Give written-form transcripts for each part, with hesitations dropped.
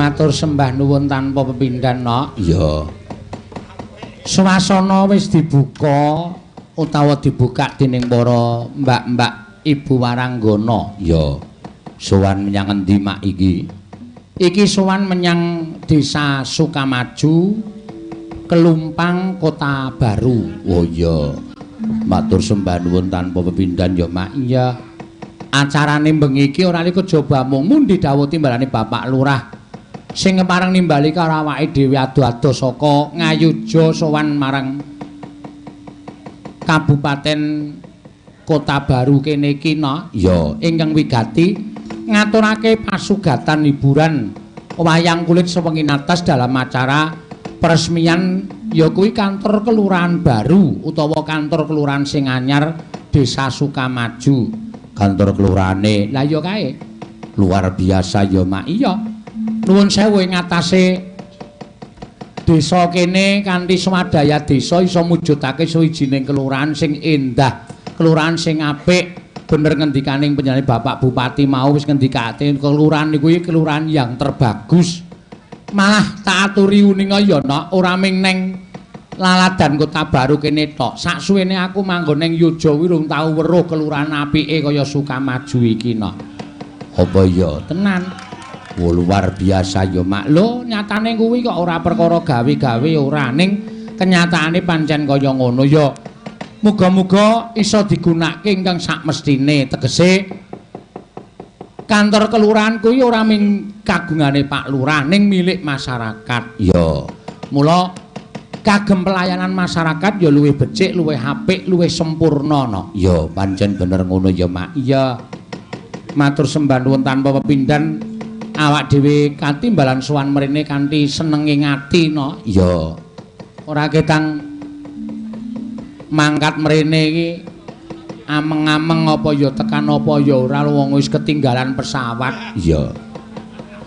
Matur sembah nuwun tanpa pepindhan, Nok. Iya. Swasana wis dibuka utawa dibuka dening para mbak-mbak Ibu Waranggana. Iya. Sowan menyang endi, Mak, iki? Iki sowan menyang Desa Sukamaju, Kelumpang, Kota Baru. Oh iya. Matur sembah nuwun tanpa pepindhan ya, Mak. Iya. Acarane bengi iki ora liko kejaba mung mundi dawuh timbalane Bapak Lurah sing kepareng nimbali karo awake dhewe ado-ado saka Ngayuja sowan marang Kabupaten Kota Baru kene iki, Nok. Iya. Ingkang wigati ngaturake pasugatan hiburan wayang kulit sewengi natas dalam acara peresmian ya kuwi kantor kelurahan baru utawa kantor kelurahan sing anyar Desa Sukamaju. Kantor kelurahane. Lah ya kae. Luar biasa ya, Mak. Iya. Nuwun sewu ing atase desa kene kanthi swadaya desa iso mujudake sawijining kelurahan sing endah, kelurahan sing apik. Bener ngendikaning panjenengane Bapak Bupati mau wis ngendikake kelurahan niku kelurahan yang terbagus. Malah tak aturi uninga ya, Nok, ora ming neng Laladan Kota Baru kene tok. Saksuwene aku manggon ning Yojo kuwi urung tau weruh kelurahan apike kaya Sukamaju iki, Nok. Apa ya? Tenan. Oh, luar biasa ya, Mak. Lho, nyatane kuwi kok ora perkara gawe-gawe ora, ning kenyataane pancen kaya ngono ya. Muga-muga iso digunakake ingkang sakmestine. Tegese kantor kelurahan kuwi ora ming kagungane Pak Lurah ning milik masyarakat. Ya. Mula kagem pelayanan masyarakat ya luwih becik, luwih apik, luwih sempurna, Nok. Ya, pancen bener ngono ya, Mak. Iya. Matur sembah nuwun tanpa pepindhan awak dhewe katimbalan sowan mrene kanthi senenge ati, Nok. Iya. Ora ketang mangkat mrene iki ameng-ameng apa ya tekan apa ya ora, wong wis ketinggalan pesawat. Iya.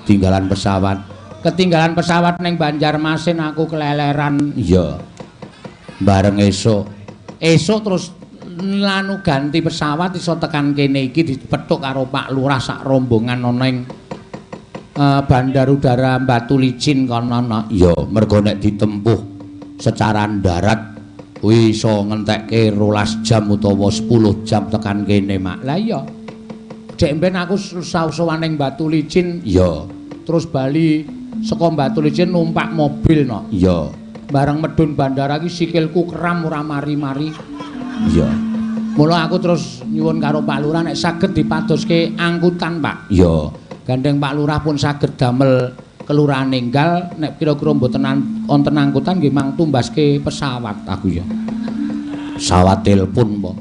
Tinggalan pesawat. Ketinggalan pesawat ning Banjarmasin aku keleleran. Iya. Bareng esuk. Esuk terus lanu ganti pesawat iso tekan kene iki dipethuk karo Pak Lurah sak rombongan ana ing Bandar Udara Batu Licin kono, Nok. Iya, mergo nek ditempuh secara darat kuwi iso ngentekke 12 jam utawa 10 jam tekan kene, Mak. Lah iya. Dek mben aku sowan ning Batu Licin. Iya. Terus bali saka Batu Licin numpak mobil, Nok. Iya. Bareng medhun bandara iki sikilku kram ora mari-mari. Iya. Mula aku terus nyuwun karo Pak Lurah nek saged dipadoske angkutan, Pak. Iya. Gandeng Pak Lurah pun saged damel kelurahan enggal nek kira-kira mboten wonten angkutan nggih mang tumbaske pesawat aku ya. Pesawat telepon, Pak.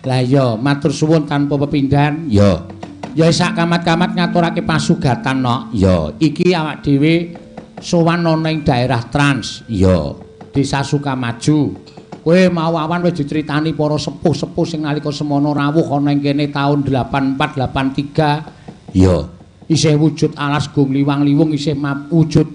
Lah iya, matur suwun tanpa pepindhan. Iya. Ya sak kamat-kamat ngaturake pasugatan, Nok. Iya. Iki awak dhewe sowan ana ing daerah Trans. Iya. Desa Sukamaju. Kowe mau awan wis diceritani para sepuh-sepuh sing nalika semono rawuh ana ing kene taun 84 83. Iya. Isih wujud alas gong liwang-liwung, isih wujud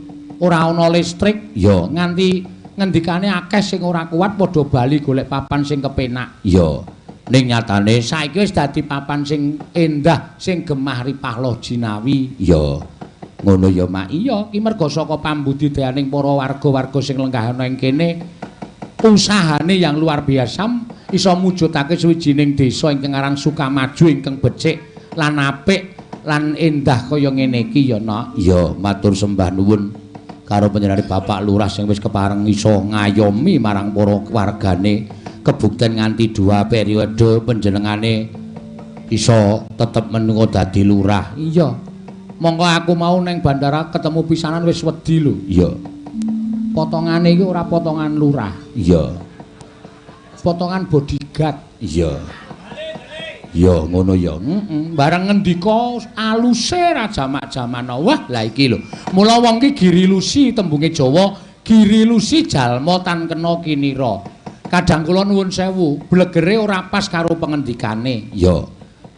ora ana listrik. Iya. Nganti ngendikane akeh sing ora kuat padha bali golek papan sing kepenak. Iya. Ning nyatane saiki wis dadi papan sing endah, sing gemah ripah loh jinawi. Iya. Ngono ya, Mak. Iya, ki merga saka pambudidayaning para warga-warga sing lenggah ana ing kene, usahane yang luar biasa iso mujudake sawijining desa ingkang aran Sukamaju ingkang becik lan apik lan endah kaya ngene iki ya, Nok. Iya, matur sembah nuwun karo panjenengane Bapak Lurah sing wis kepareng iso ngayomi marang para wargane. Kebukten nganti 2 periode panjenengane iso tetep menunggu dadi lurah. Iya. Monggo aku mau neng bandara ketemu pisanan wis wedi lho. Iya. Potongane iki ora potongan lurah. Iya. Potongan bodyguard. Iya. Ya ngono ya. Heeh. Bareng ngendika aluse ra jamak-jaman. Wah, lah iki lho. Mula wong ki girilusi tembunge Jawa, girilusi jalma tan kena kinira. Kadang kula nuwun sewu, blegere ora pas karo pengendikane. Iya.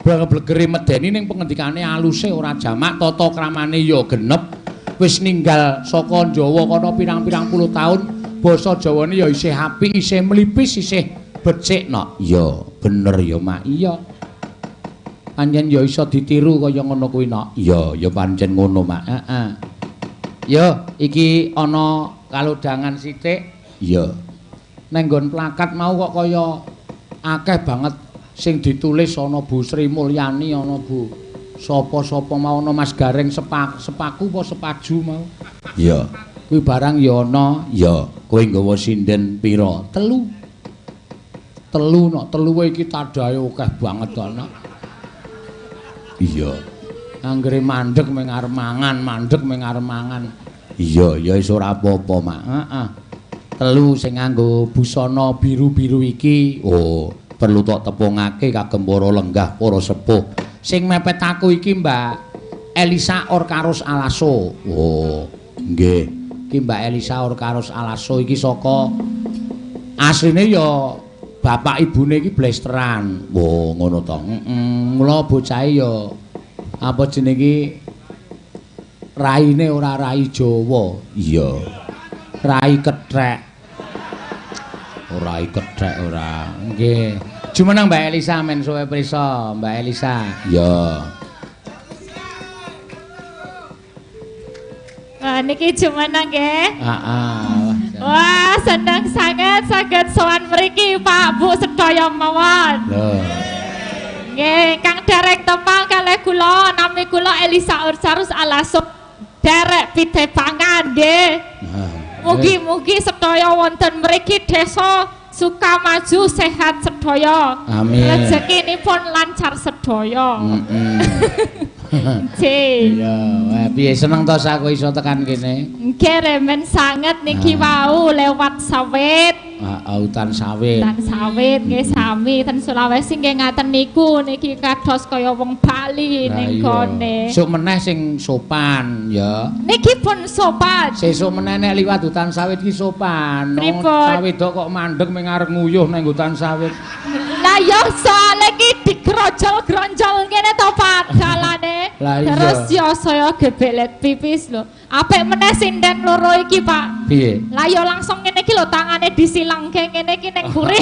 Blegere medeni ning pengendikane aluse ora jamak, tata kramane ya genep. Wis ninggal saka Jawa kono pirang-pirang puluh taun, basa Jawane ya isih apik, isih mlipis, isih becik, Nok. Iya, bener ya, Mak. Iya. Pancen ya iso ditiru kaya ngono kuwi, Nok. Iya, ya pancen ngono, Mak. Heeh. Yo, iki ana kalodhangan sithik. Iya. Neng nggon plakat mau kok kaya akeh banget sing ditulis, ana Bu Sri Mulyani, ana Bu sapa-sapa mau, ana Mas Gareng sepaku apa sepaju mau. Iya. Kuwi barang ya ana. Iya, kowe nggawa sinden pira? Telu. Telu nok telu iki tadahe akeh banget to, Nak. Iya. Anggere mandeg mung arep mangan, mandeg mung arep mangan. Iya, ya wis ora apa-apa, Mak. Heeh. Telu sing nganggo busana biru-biru iki. Oh, perlu tok tepungake kagem para lenggah, para sepuh. Sing mepet aku iki Mbak Elisa Orkarus Alaso. Oh, nggih. Iki Mbak Elisa Orkarus Alaso iki saka asline ya bapak ibune iki blesteran. Oh, ngono to. Heeh, mula bocahe ya apa jenenge iki raine ora rai Jawa. Iya. Rai kethek. Ora kethek ora. Nggih. Jumeneng Mbak Elisa men suwe prisa, Mbak Elisa. Iya. Wah, niki jumeneng nggih. Heeh. Wah, seneng sanget saged sowan mriki Pak Bu sedaya mawon. Lho. Nggih, kang derek tepang kalih kula, nami kula Elisa Ursarus Alaso. Derek pitepangan nggih. Mugi-mugi sedaya wonten mriki desa Sukamaju sehat sedaya. Amin. Rezekinipun lancar sedaya. Heeh. Iya, piye seneng to aku iso tekan kene? Nggih, remen sanget niki wau lewat sawit. Heeh, hutan sawit. Hutan sawit nggih sami ten Sulawesi nggih ngaten niku niki kados kaya wong Bali ning kene. Sok meneh sing sopan ya. Niki pun sopan. Sesuk meneh nek liwat hutan sawit ki sopan. Sawit kok mandeg ming arep nguyuh nang hutan sawit. Lah ya soalé ki digrojol-gronjol ngene to Pak dalane. Terus ya saya gebelet pipis lho. Apik meneh sinden loro iki Pak. Piye? Lah ya langsung ngene iki lho tangane disilangke ngene iki ning mburi.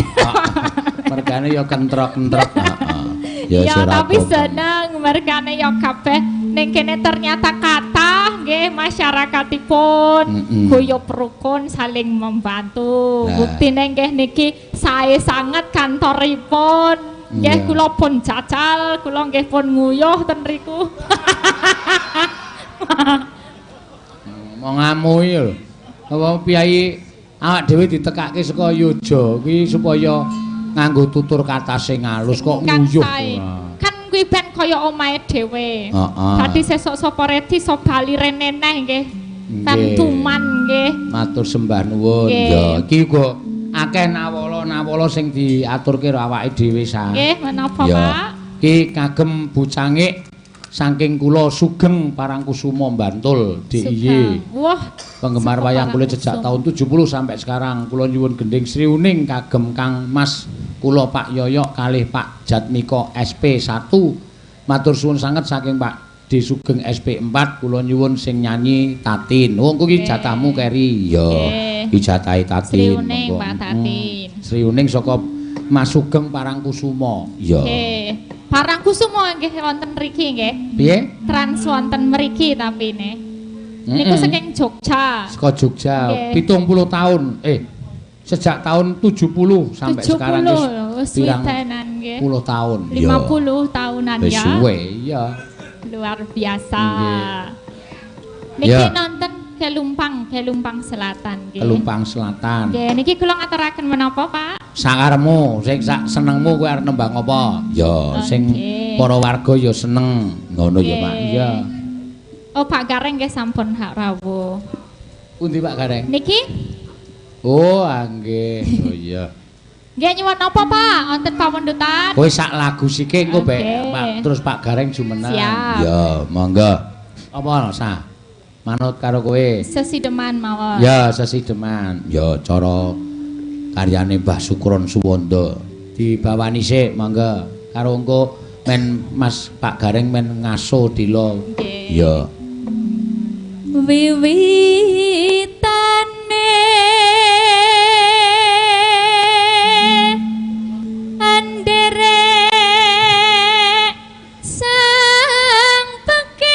Mergane ya kentrok-kentrok. Heeh. Ya tapi seneng mergane ya kabeh ning kene ternyata kathah nggih masyarakatipun guyub rukun saling membantu. Buktine nggih niki sae sanget kantoripun. Nggih kula pun jajal, kula nggih pun nguyuh ten riku. Mau ngamui lho. Apa piyayi awak dhewe ditekake saka Yoja kuwi supaya nganggo tutur kata sing halus kok nguyuh. Kan kuwi ben kaya omahe dhewe. Dadi sesuk sapa redi iso bali rene neh nggih. Tentuman nggih. Matur sembah nuwun. Ya iki uga akeh nawala-nawala sing diaturke karo awake dhewe sa. Nggih, menapa Pak? Iki kagem Bu Cangik saking kula Sugeng Parangkusumo Bantul DIY. Wah, penggemar wayang kulit sejak tahun 70 sampai sekarang. Kula nyuwun gending Sriuning kagem Kang Mas kula Pak Yoyok kalih Pak Jatmiko SP1. Matur suwun sanget saking Pak D Sugeng SP4. Kula nyuwun sing nyanyi Tatin. Wong kuwi jatahmu keri. Ya, iki jatahe Tatin. Sriuning Pak Tatin. Sriuning saka Mas Sugeng Parangkusumo. Ya. Nggih. Parangkusumo nggih wonten mriki nggih. Piye? Trans wonten mriki tapine. Niku saking Jogja. Saka Jogja. 70 tahun. Sejak tahun 70 sampai 70, sekarang wis pirang puluh tahun. 50 tahunan ya. Wis suwe iya. Luar biasa. Niki nonton Kelumpang, Kelumpang Selatan nggih. Kelumpang Selatan. Nggih, niki kula ngaturaken menapa, Pak? Sakaremu, sing sak senengmu kowe arep nembang apa? Ya, sing para warga ya seneng. Ngono ya, Pak. Iya. Oh, Pak Gareng nggih sampun hak rawuh. Pundi Pak Gareng? Niki? Oh, nggih. Oh iya. Nggih nyuwun napa, Pak? Wonten pamundhutan? Kowe sak lagu sike engko Pak, terus Pak Gareng jumeneng. Siap. Ya, monggo. Apa sa? Manut karo kowe. Sesideman mawon. Ya, sesideman. Ya, cara karyane Mbah Sukron Suwondo. Dibawani sik, monggo. Karo engko men Mas Pak Gareng men ngaso dila. Nggih. Ya. Wiwitane anderek sang pekik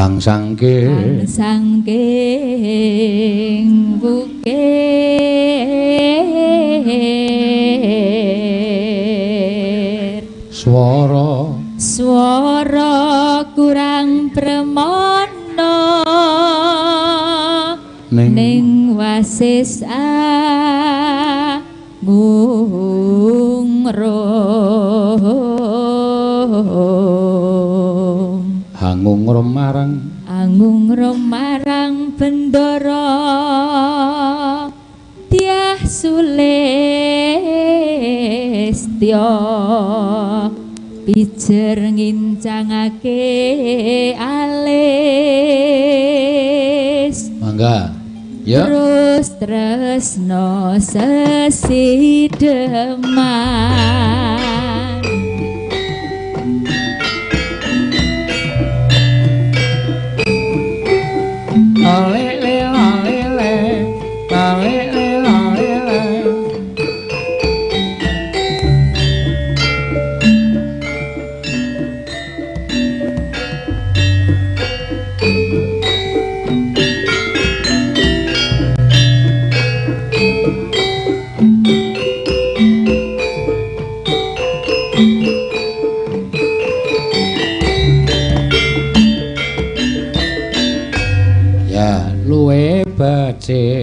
Hangsangking hangsangking bukir swara swara kurang premana ning wasis agung rum hangung marang angung marang bendara Dyah Sulistya pijer ngincangake alis. Mangga ya terus tresno sesideman.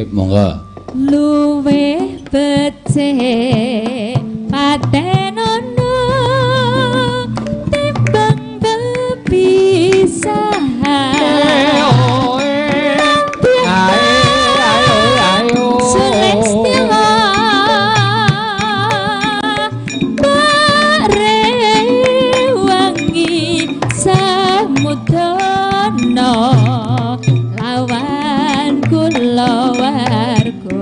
Monggo luwih becik patenono timbang bepisahan. Rewangi samudana lawan kula warga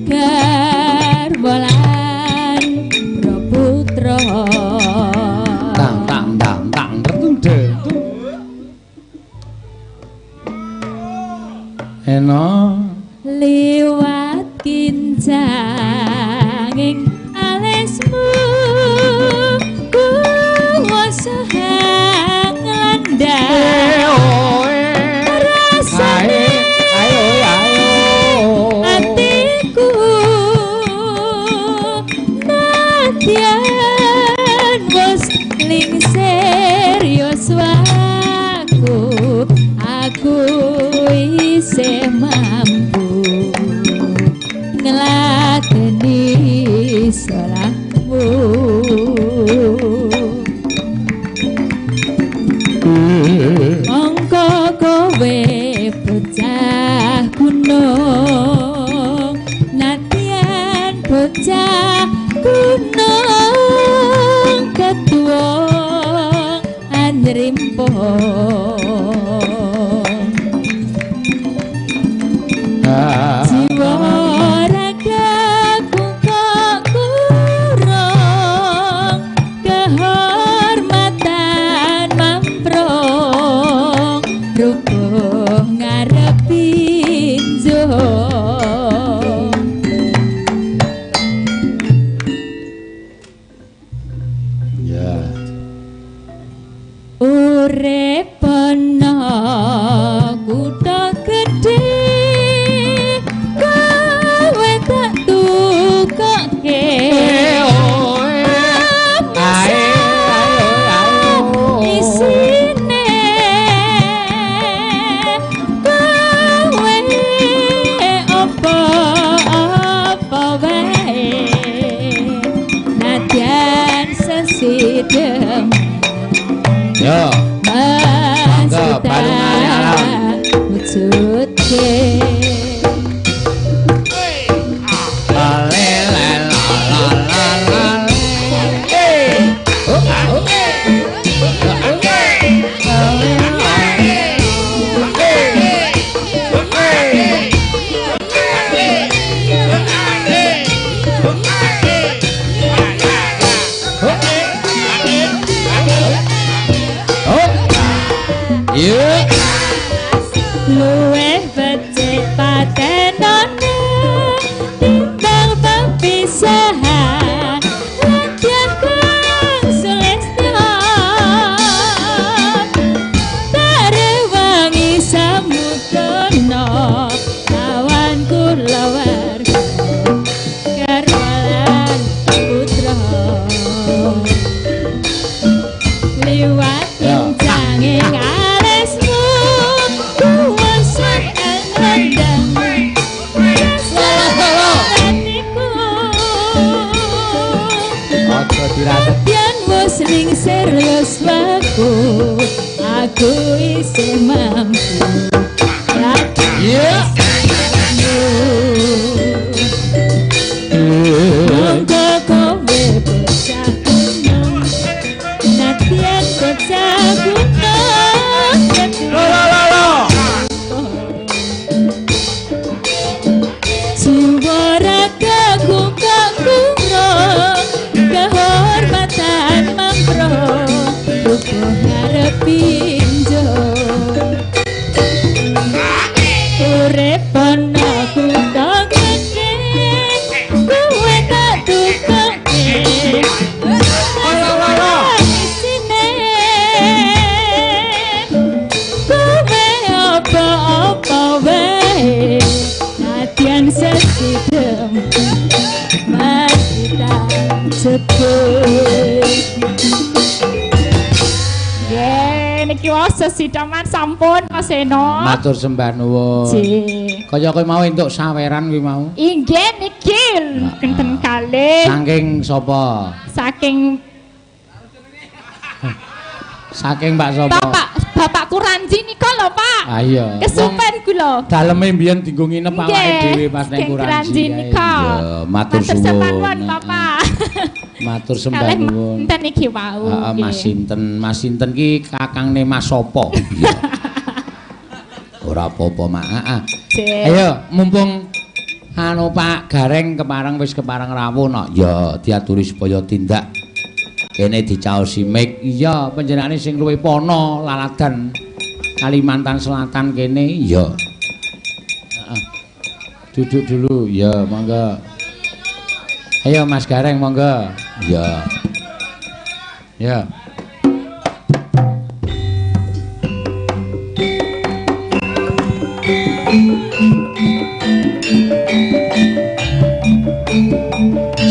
garwa lan putra. Tang tang tang tang tertundhe eno liwat kincanging alismu kuwasa hang landhang rasane atiku nadyan wis lingsir yuswaku aku isih mampu ngladeni salahmu. Mongko kowe bocah gunung nadyan bocah gunung ketua anrimpo. Jiwa ragaku kok kurang kehormatan mamprong rubuh ngarepi njong. Ya urip ana kutha gedhe kowe tak tukoke isine kowe apa-apa wae nadyan sesidem. Yo mangga balungane alam wujudke. Luwih becik patenono timbang pepisahan ladyan kang Sulistya. Liwat pincanging alismu kuwasa kang rendang atiku. Aja dirasa. Yen wis lingsir yuswaku, aku isih mampu. Iya. Monggo kowe bocah gunung, nadyan bocah gunung. Lo lo lo lo. Jiwa ragaku kok kumro, kehormatan mampro, tubuh ngarepi njo. Urip ana kutha gedhe, kowe tak tukoke. Lo lo lo. Isine kowe apa-apa wae, nadyan sesidem mati tak jebul. Nggih, niki wau sesideman sampun Mas Seno. Matur sembah nuwun. Nggih. Kaya kowe mau entuk saweran kuwi mau. Inggih niki kinten kalih. Saking sapa? Saking Saking Pak sapa? Bapak Kuranji nika lho, Pak. Ah iya. Kesupen kula. Daleme mbiyen dienggo nginep awake dhewe pas ning saking Kuranji. Nika. Iya, matur sembah suwun. nuwun, Bapak. Matur sembah Kalih nuwun. enten iki wau. Heeh, Mas sinten? Mas sinten ki kakangne Mas sapa? Iya. Ora apa-apa, Mak. Heeh. Nggih. Ayo, mumpung anu Pak Gareng kepareng wis kepareng rawuh no. Ya, diaturi supaya tindak kene dicaosi mik. Iya, panjenengane sing luwih pono laladan Kalimantan Selatan kene. Iya. Heeh. Duduk dulu. Ya, monggo. Ayo Mas Gareng monggo. Iya. Ya.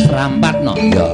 Serampat no. Iya.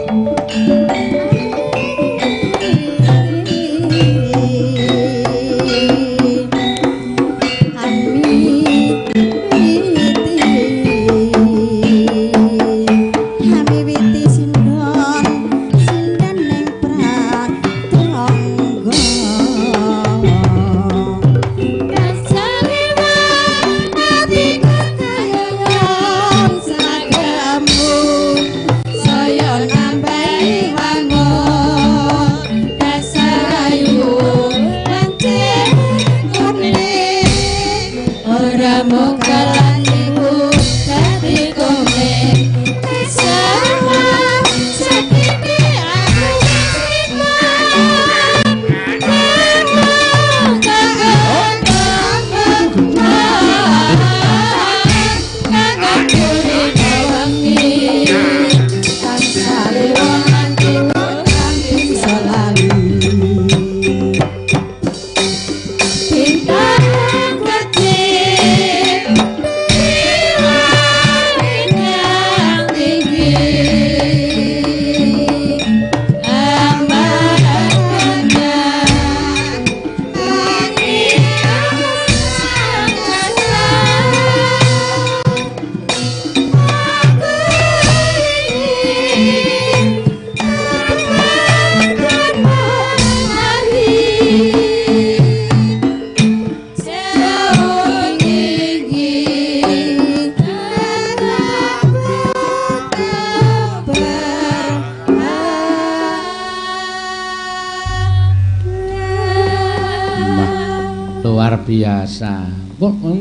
Luar biasa.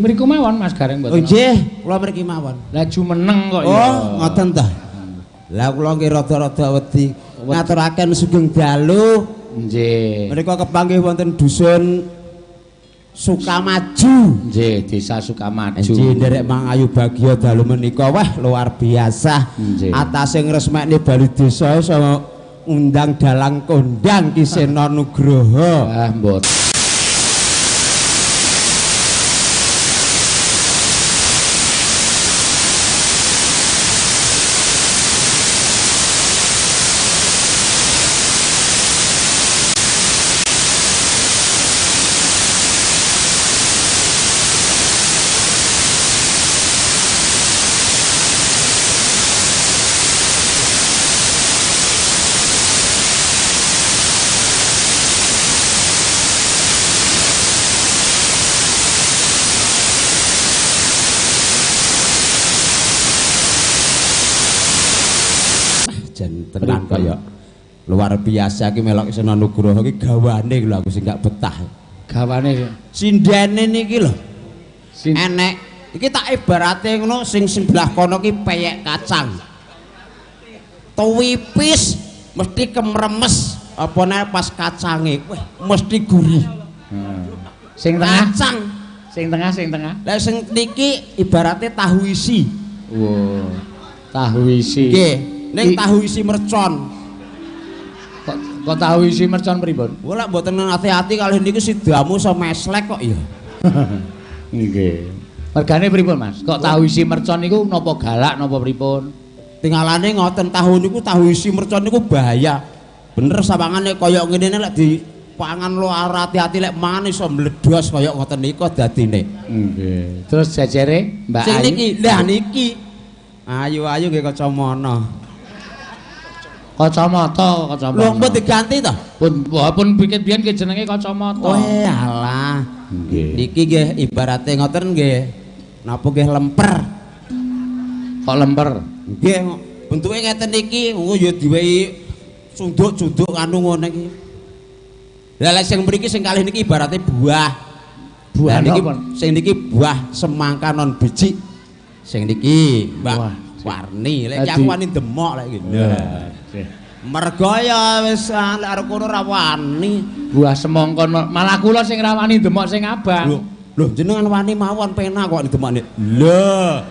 Mriku mawon Mas Gareng mboten. Oh nggih, kula mriki mawon. Lah jumeneng kok ya. Oh, ngoten ta. Lah kula nggih rada-rada wedi ngaturaken sugeng dalu. Nggih. Menika kepanggih wonten dusun Sukamaju. Nggih, Desa Sukamaju. Nggih, nderek Mangayu Bagya dalu menika wah luar biasa. Atase ngresmekne bali desa iso undang dalang kondang Ki Seno Nugroho. Ah, mboten. Luar biasa iki melok Seno Nugroho iki gawane lho aku sing gak betah. Gawane sindene niki lho. Enek iki tak ibarate ngono sing sebelah kono ki peyek kacang. Tuwipis mesti kemremes apa nek pas kacange wah mesti gurih. Sing tengah kacang. Sing tengah sing tengah. Lah sing niki ibarate tahu isi. Wow. Tahu isi. Nggih, ning tahu isi mercon. Kok tahu isi mercon pripun? Wah lek mboten ati-ati kalih niku sidamu iso meslek kok ya. Nggih. Mergane pripun, Mas? Kok tahu isi mercon niku napa galak napa pripun? Tingalane ngoten tahu niku tahu isi mercon niku bahaya. Bener sawangane kaya ngene lek dipangan lo ati-ati lek mangan iso mledos kaya ngoten niku dadine. Nggih. Terus jejere Mbak Ayu. Sing niki, lah niki. Ayu-ayu nggih kacamana. Kacamata, kacamata. Lho mbok diganti to? Pun bikin biyen ki jenenge kacamata. Oh alah. Nggih. Niki nggih ibarate ngoten nggih. Napa nggih lemper. Kok lemper? Nggih, bentuke ngeten iki, engko ya diwehi sunduk-sunduk anu ngene iki. Lah lek sing mriki sing kalih niki ibarate buah. Buah niki napa? Sing niki buah semangka non biji. Sing niki Mbak Warni, lek aku wani demok lek iki. Mergo ya wis lek arep kono ora wani. Buah semangka malah kula sing ra wani demok sing abang. Lho, jenengan wani mawon penak kok demokne. Lho.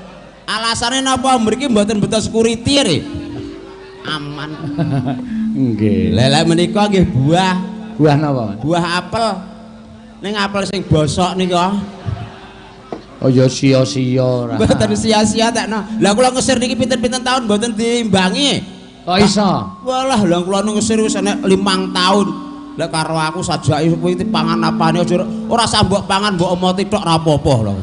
Alasane napa mriki mboten beto security re? Aman. Nggih. Lha lek menika nggih buah. Buah napa? Buah apel. Ning apel sing bosok nika. Oh ya sia-sia ora. Mboten sia-sia tekno. Lah kula ngesir niki pinten-pinten taun mboten diimbangi. Kok iso? Walah, lha kula ngesir wis enek 5 tahun. Lah karo aku sajake kuwi dipangan apane aja ora usah mbok pangan mbok omoti tok ora apa-apa lho.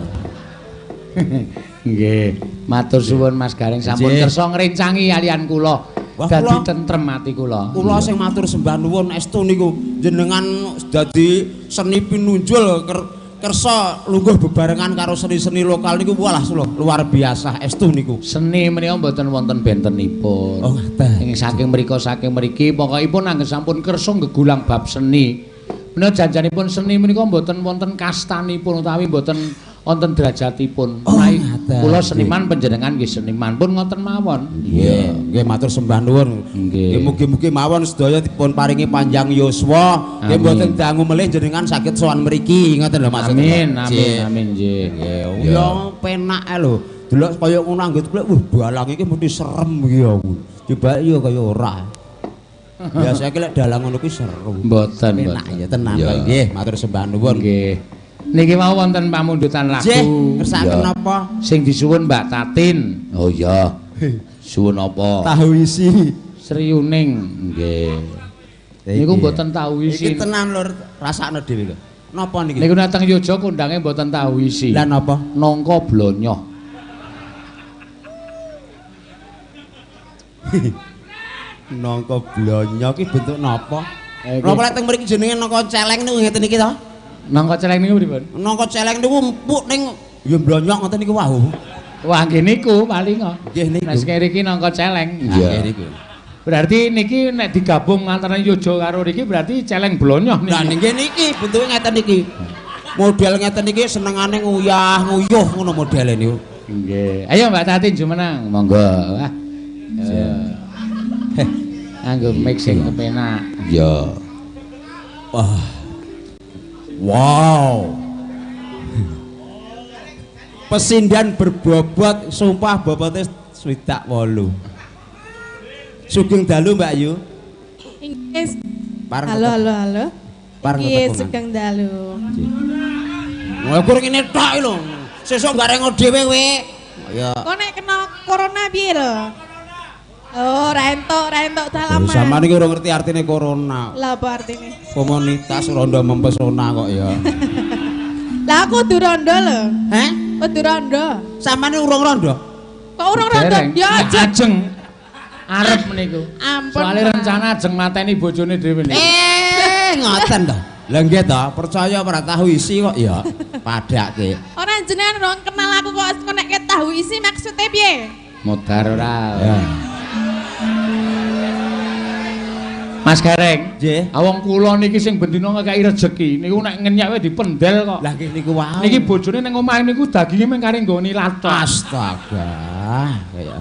Nggih, matur suwun Mas Gareng sampun kersa ngrencangi alian kula. Dadi tentrem ati kula. Kula sing matur sembah nuwun estu niku jenengan dadi seni pinunjul kersa lungguh bebarengan karo seni-seni lokal niku walah luar biasa estu niku. Seni menika mboten wonten bentenipun. Oh ngaten. Ing saking mriku saking mriki pokokipun anggen sampun kersa nggegulang bab seni. Menika janjanipun seni menika mboten wonten kastanipun utawi mboten wonten derajatipun. Oh, kula seniman panjenengan nggih seniman pun ngoten mawon. Nggih, nggih matur sembah nuwun. Nggih mugi-mugi mawon sedaya dipun paringi panjang yuswa. Nggih mboten dangu melih jenengan saged sowan mriki ngoten lho maksud. Amin amin amin nggih. Nggih. Ya penak ae lho. Delok kaya ngono anggit kula wah dalang iki mesti serem iki aku. Coba ya kaya ora. Biasa iki lek dalang ngono kuwi seru. Mboten penak ya tenan kok nggih matur sembah nuwun. Nggih. Niki mau wonten pamundutan lagu. Nggih, kersakaken napa? Sing disuwun Mbak Tatin. Oh iya. Suwun apa? Tahu isi. Sri Uning. Nggih. Niku mboten tahu isi. Iki tenan lur, rasakno dhewe lho. Napa niki? Niku nateng Yojo kondange mboten tahu isi. Lah napa? Nangka blonyoh. Nangka blonyoh ki bentuk napa? Napa lek teng mriki jenenge nangka celeng niku ngeten iki to? Nangka celeng niku pripun? Nangka celeng niku empuk ning ya mblonyok ngoten niku wau. Wah nggih niku paling kok. Nggih niku. Nek sing mriki nangka celeng. Nggih niku. Berarti niki nek digabung antara Yojo karo niki berarti celeng blonyoh niki. Lah nggih niki bentuke ngeten niki. Model ngeten niki senengane nguyah nguyuh ngono modele niku. Nggih. Ayo Mbak Tatin jumeneng, monggo. Wah. Anggo mic sing kepenak. Iya. Wah. Wow. Pesindan berbobot, sumpah bobotnya 68. Sugeng dalu Mbak Yu. Inggih. Halo halo halo. Nggih, sugeng dalu. Wah, kur ngene tok lho. Sesuk garengo dhewe kowe. Ya. Kok nek kena corona piye lho? Oh, ra entuk salaman. Sampeyan iki ora ngerti artine corona. Lah apa artine? Komunitas rondo mempesona kok ya. Lah aku kudu rondo lho. Heh? Kudu rondo. Sampeyan urung rondo? Kok urung rondo? Ya ajeng. Arep meniku. Ampun. Soale rencana ajeng mateni bojone dhewe niku. Ngoten to. Lah nggih to, percaya ora tahu isi kok ya. Padake. Ora jenengan urung kenal aku kok nek tahu isi maksudnya piye? Modar ora. Ya. Mas Gareng. Nggih. Wong kula niki sing bendina ngekeki rejeki niku nek ngenyek wae dipendel kok. Lah nggih niku wae. Niki bojone ning omahe niku daginge mung kari nggoni lathok. Astaga. Kaya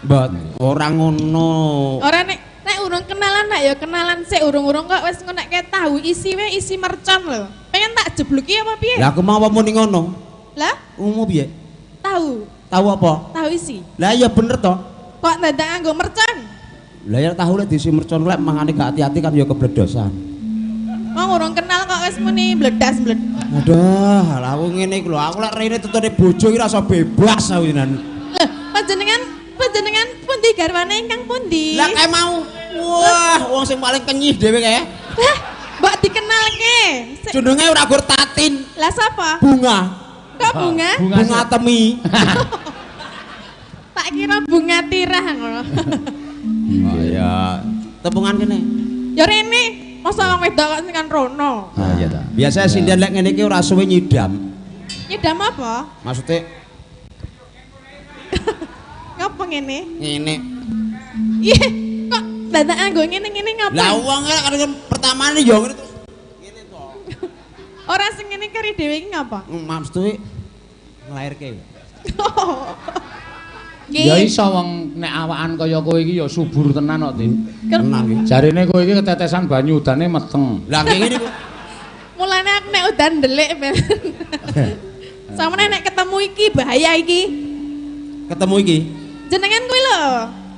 mbot ora ngono. Ora nek urung kenalan nak ya kenalan sik urung-urung kok wis ngonekke tahu isi wae isi mercon lho. Pengen tak jebluki apa piye? Lah aku mau apa muni ngono? Lah? Umum piye? Tahu. Tahu apa? Tahu isi. Lah ya bener toh. Kok dadak nganggo mercon? Lah ya tahu lek diisi mercon lek mangane gak hati-hati kan ya kebledosan. Wong urung kenal kok wis muni bledas-bledas. Aduh, lah aku ngene iki lho, aku lek rene tutune bojo iki rasa bebas aku jenengan. Lho, panjenengan pundi garwane ingkang pundi? Lah kae mau. Wah, wong sing paling kenyih dhewe kae. Lah, mbok dikenalke. Jenenge ora gur Tatin. Lah sapa? Bunga. Kok bunga? Bunga temi. Tak kira bunga tirah ngono. Oh iya, tepungan kene. Ya rene, masa wong wedok kok sing kan rono. Ah iya ta. Biasa sinden lek ngene iki ora suwe nyidam. Nyidam apa? Maksude ngapa ngene? Ngene. Ih, kok dadak nganggo ngene-ngene ngapa? Lah wong kan pertamane ya ngene terus ngene to. Ora sing ngene kari dhewe iki ngapa? Maksude nglairke. Ya iso wong nek awakan kaya kowe iki ya subur tenan kok, Tin. Tenan iki. Jarine kowe iki ketetesan banyu udane meteng. Lah ngene niku. Mulane aku nek udan ndelik ben. Samene nek ketemu iki bahaya iki. Ketemu iki? Jenengan kuwi lho.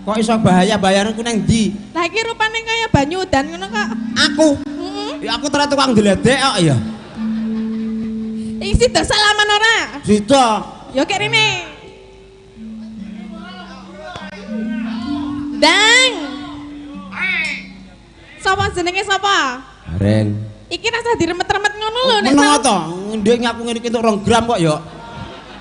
Kok iso bahaya bayaranku nang ndi? Lah iki rupane kaya banyu udan ngono kok. Aku. Heeh. Ya aku ora tukang ndledek kok ya. Iki sida salaman ora? Sida. Ya kek rene. Dang. Sapa jenenge sapa? Gareng. Iki rasa diremet-remet ngono lho nek. Meneng to? Ndek ngaku ngene iki entuk 2 gram kok ya.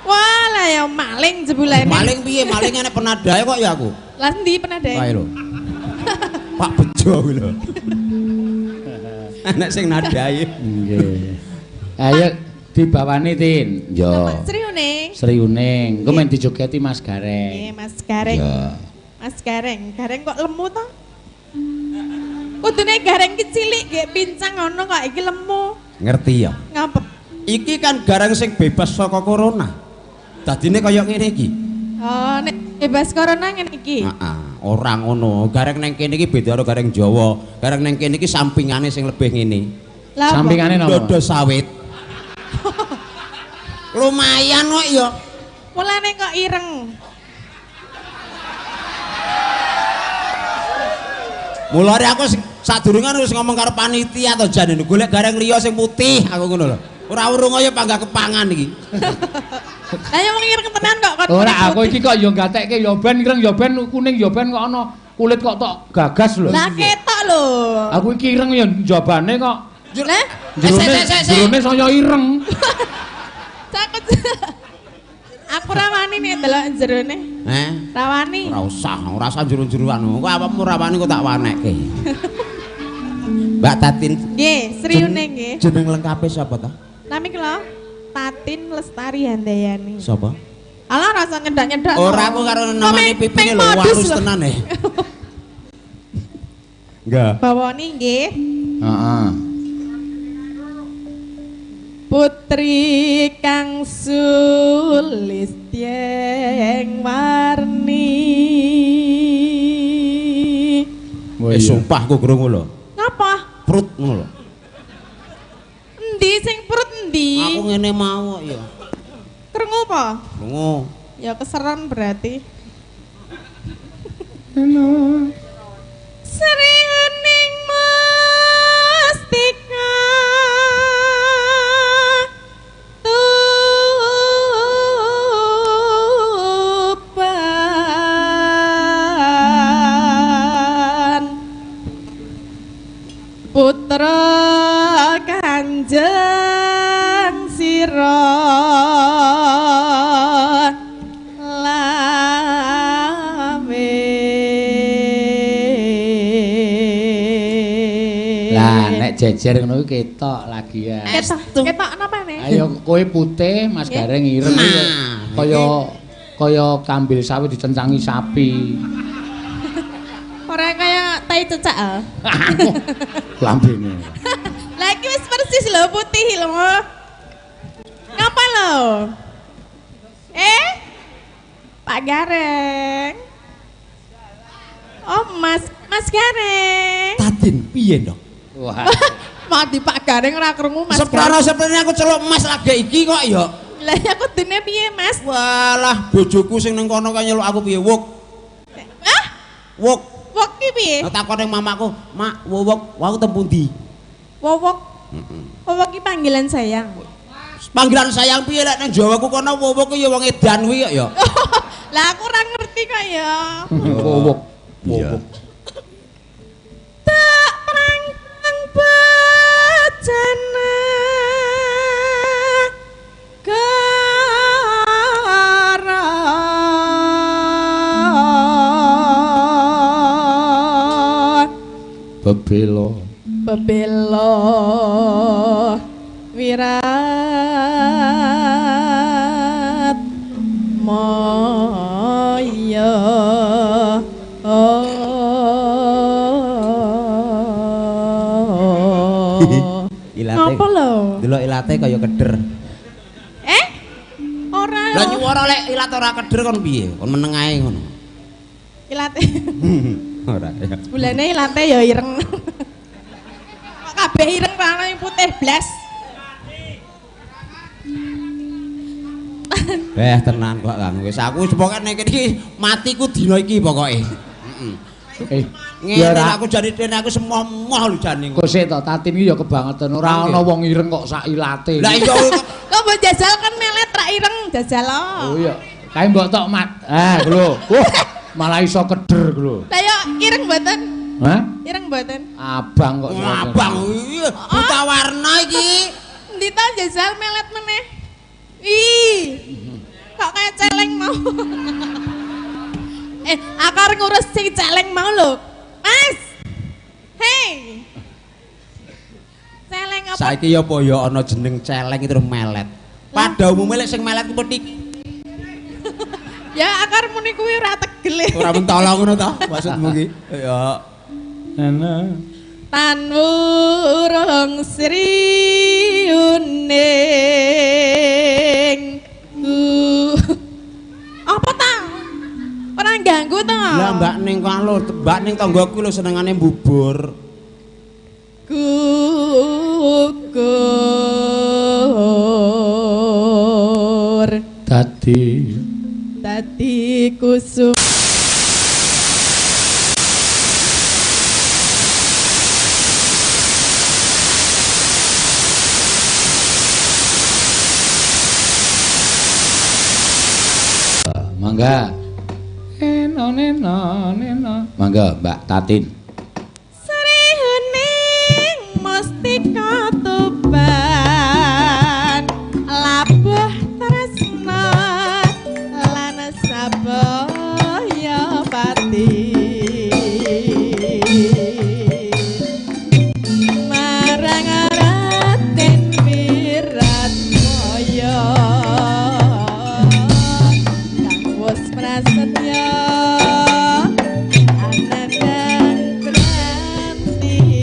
Wah, lah ya maling jebulane. Maling piye? Maling enek penadae kok ya aku. Lah endi penadae? Kae lho. Pak Bejo kuwi lho. Enek sing nadai. Nggih. Ayo dibawani, Tin. Yo. Sri Uning. Sri Uning. Engko men dijogeti Mas Gareng. Nggih, Mas Gareng. Ya. Mas Gareng, Gareng kok lemu toh? Kudune Gareng ki cilik nggih pincang ngono kok iki lemu. Ngerti ya? Ngapa? Iki kan Gareng sing bebas saka corona. Dadine kaya ngene iki. Oh, nek bebas corona ngene iki. Heeh, ora ngono. Gareng nang kene iki beda karo Gareng Jawa. Gareng nang kene iki sampingane sing lebih ngene. Sampingane napa? Dodo sawit. Lumayan kok ya. Mulane kok ireng. Mulane aku sadurunge wis ngomong karo panitia to jane golek Gareng liya sing putih aku ngono lho. Ora urung kaya panggah kepangan iki. Lah ya wong ireng tenan kok kon. Ora aku iki kok ya gatekke ya ben ireng ya ben kuning ya ben kok ana kulit kok tok gagas lho. Lah ketok lho. Aku iki ireng ya njabane kok. Lah jerone saya ireng. Cakut. Aku rawani nek delok jerone. Heh. Rawani. Ora usah, ora usah jero-jeroan. Kok awakmu rawani kok tak wanekke. Mbak Tatin. Nggih, Sri Uning nggih. Jeneng lengkape sapa ta? Nami kula Tatin Lestari Handayani. Sapa? Alah rasa nyedak-nyedak. Ora aku karo namane pipine lho halus tenan e. Enggak. Bawani nggih. Heeh. Putri kang sulistyeng warni. Sumpah aku krungu lho. Ngapa? Prut ngono lho. Endi sing prut endi? Aku ngene mau kok ya. Krungu apa? Krungu. Ya keseran berarti. Halo. Sri Hening Mustika Tuban Putra Kanjeng Sira Lame. Lah nek jejer ngono kuwi ketok lagi ya. Ketok napa ne? Ayo kowe putih, Mas Gareng ireng kaya kaya kambil sawit dicencangi sapi. Ora kaya tai cecak ah. Lambene. Lah iki wis persis lho putih lho. Ngapa lho? Pak Gareng. Oh, Mas Gareng. Tatin piye, Ndok? Wah. Mati Pak Gareng ora krungu Mas. Seprana-seprene aku celuk Mas lagi iki kok ya. Lah ya kudune piye, Mas? Walah, bojoku sing ning kono kae nyeluk aku piye, Wuk. Hah? Wuk. Wuk ki piye? Takon ning mamaku, "Mak, wowok, wau tem pundi?" Wowok. Heeh. Wowok ki panggilan sayang. Panggilan sayang piye lek nang Jawa ku kono wowok ki ya wong edan kuwi kok ya. Lah aku ora ngerti kok ya. Wowok. Wowok. Tak prangkang bejana gara bebelo bebelo wirat moyo. Ilate. Apa lho? Delok ilate kaya keder. Ora. Lah nyuwara lek ilat ora keder kon piye? Kon meneng ae ngono. Ilate. Ora ya. Bulane ilate ya ireng. Kok kabeh ireng ra ono putih blas. Tenan kok Kang. Wis aku wis pokoke nek iki matiku dina iki pokoke. Heeh. Ya ora aku jane dene aku semoh-moh lho jane. Kok sik to Tatin iki ya kebangetan ora ana wong ireng kok sak ilate. Lah iya kok mbok jajal kan melet ra ireng jajal. Oh iya. Kae mbok tok mat. Ah lho. Wah, malah iso keder lho. Lah yo ireng mboten? Hah? Ireng mboten? Abang kok. Abang iya, buta warna iki. Endi to jajal melet meneh. Ih. Kok kayak celeng mau. Aku arep ngurus sing celeng mau lho. Mas. Hei. Celeng apa? Saiki ya apa ya ana jeneng celeng terus melet. Pada umumnya lek sing melet ku petik. Ya aku arep muni kuwi ora tegel. Ora mentolo ngono ta maksudmu ki? Ya. Ana. Tan wurung sri uning. Apa ta? Ora ganggu to? Lah Mbak Ning kok lho, Mbak Ning tanggaku lho senengane mbubur. Gugur. Dadi dadi kusum. Mangga. Neno neno neno. Mangga Mbak Tatin. Sri Huning Mustika Tuban labuh tresna lan sabaya pati marang Raden Wiratmaya kang wis prasetya anandang kranti.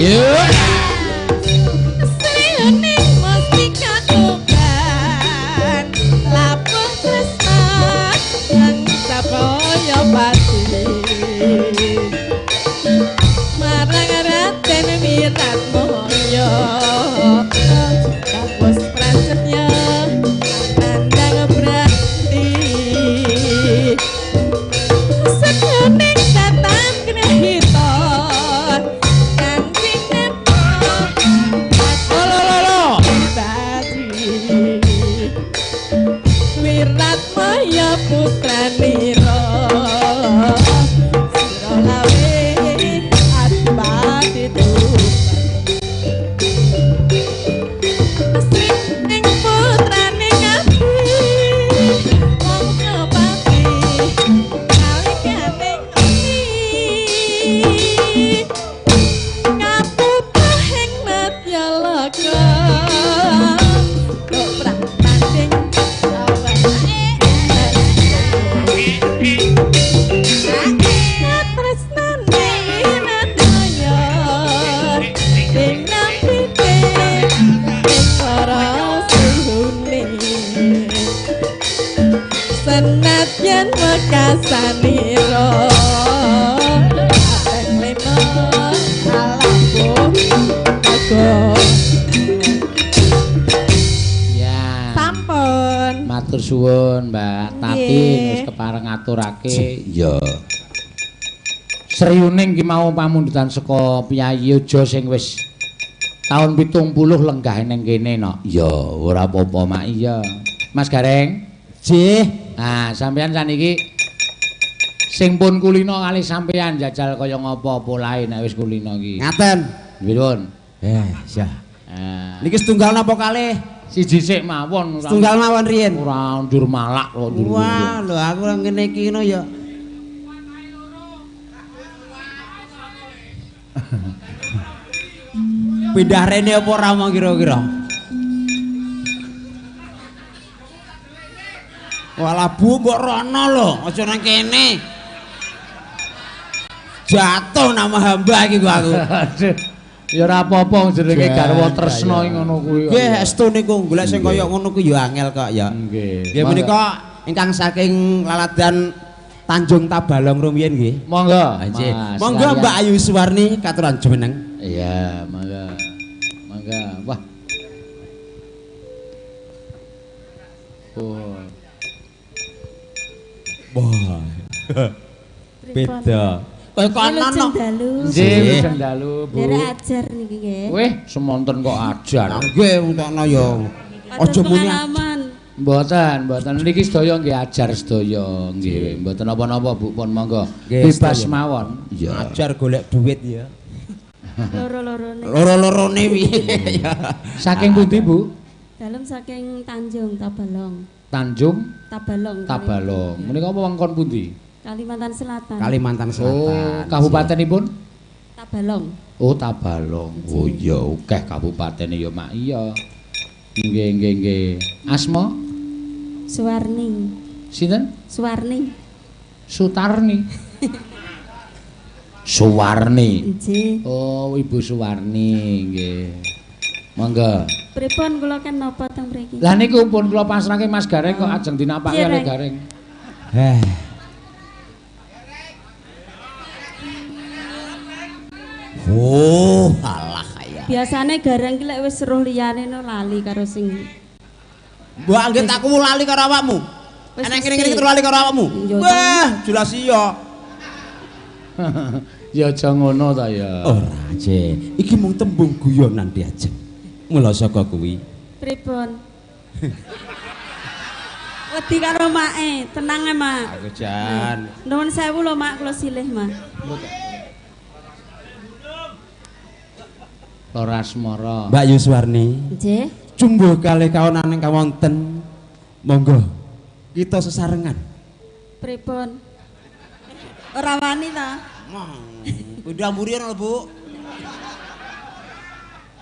Yuk. Sriyuning mustika Tuban labuh tresna kang sapaya pati marang Raden Wiratmaya tapos prasetya nandang brati sriyuning tatan grahita kang sinetha Lho. Wiratmaya putranira sira lawe adipati Tuban Sri ing putrane Ngabdi Wangsa nalikane ngerti kaputah ing Madyaloka koprak tanding tresnane Wiratmaya sing nampite ing para suhune senadyan wekasanira ateng lena alabuh naga. Ya. Sampun. Matur suwun Mbak Tatin wis kepareng ngaturake. Ya. Sriyuning ki mau pamundutan saka Piyayi Yojo sing wis taun 70 lenggah ning kene no. Ya, ora apa-apa Mak. Iya. Mas Gareng. Nggih. Nah, sampeyan saniki sing pun kulino kali sampeyan jajal kaya ngapa polahe nek wis kulino iki. Ngaten. Pripun? Ya. Ah. Niki setunggal napa kalih? Siji sik mawon ora. Setunggal mawon riyin. Ora ndur malak kok ndur. Wah, lho aku ngene iki ngono ya. Pindah rene apa ora mau kira-kira? Walah Bu mbok rono lho, aja nang kene. Jatuh nama hamba iki ku aku. Aduh. Ya ora apa-apa jenenge garwa tresna iki ngono kuwi. Nggih, estu niku golek sing kaya ngono kuwi ya angel kok ya. Nggih. Nggih menika ingkang saking laladan Tanjung Tabalong rumiyin nggih. Monggo. Nggih. Monggo Mbak Ayu Suwarni katuran jumeneng. Iya, monggo. Monggo. Wah. Oh. Wah. Beda. Kaya kono no. Nggih, wilujeng dalu, Bu. Derek ajar niki nggih. Wih, semonten kok ajar. Nggih, untokno ya. Aja muni pengalaman. Mboten, mboten niki sedaya nggih ajar sedaya nggih. Mboten napa-napa Bu pun monggo. Nggih, Bebas sedaya. mawon. Iya. Ajar golek duit ya. Loro-lorone. Loro-lorone piye ya. Saking pundi, Bu? Dalem saking Tanjung Tabalong. Tanjung Tabalong. Tabalong. Menika wewengkon pundi? Kalimantan Selatan. Kalimantan Selatan. Oh, kabupatenipun? Tabalong. Oh, Tabalong. Oh iya, akeh kabupatene ya, Mak. Iya. Nggih, nggih, nggih. Asma Suwarni. sinten? Suwarni. Sutarni. Suwarni. Nggih. Oh, Ibu Suwarni nggih. Monggo. Pripun kula kan napa teng mriki? Lah niku pun kula pasrahke Mas Gareng kok ajeng dinapake Iya, kalih Reng. Gareng. Eh. Oh, alah ya. Biasane Gareng ki lek wis weruh liyane no lali karo sing Mbok anggit aku lali karo awakmu. Wis Enek mesti. kene-kene terus lali karo awakmu. Iya, Wah, jelas iya. Ya aja ngono ta ya. Ora, Je. Iki mung tembung guyonan diajeng. Mula saka kuwi. pripun. Wedi karo mae, tenang e, Mak. Aku jan. Nuwun sewu lho, Mak, kula silih, Mak. Lora Asmara. Mbak Yuswarni, Nggih. jumbuh kalih kaonan ingkang wonten. Monggo kita sesarengan. Pripun? Ora wani ta? Udah mburi lho, Bu.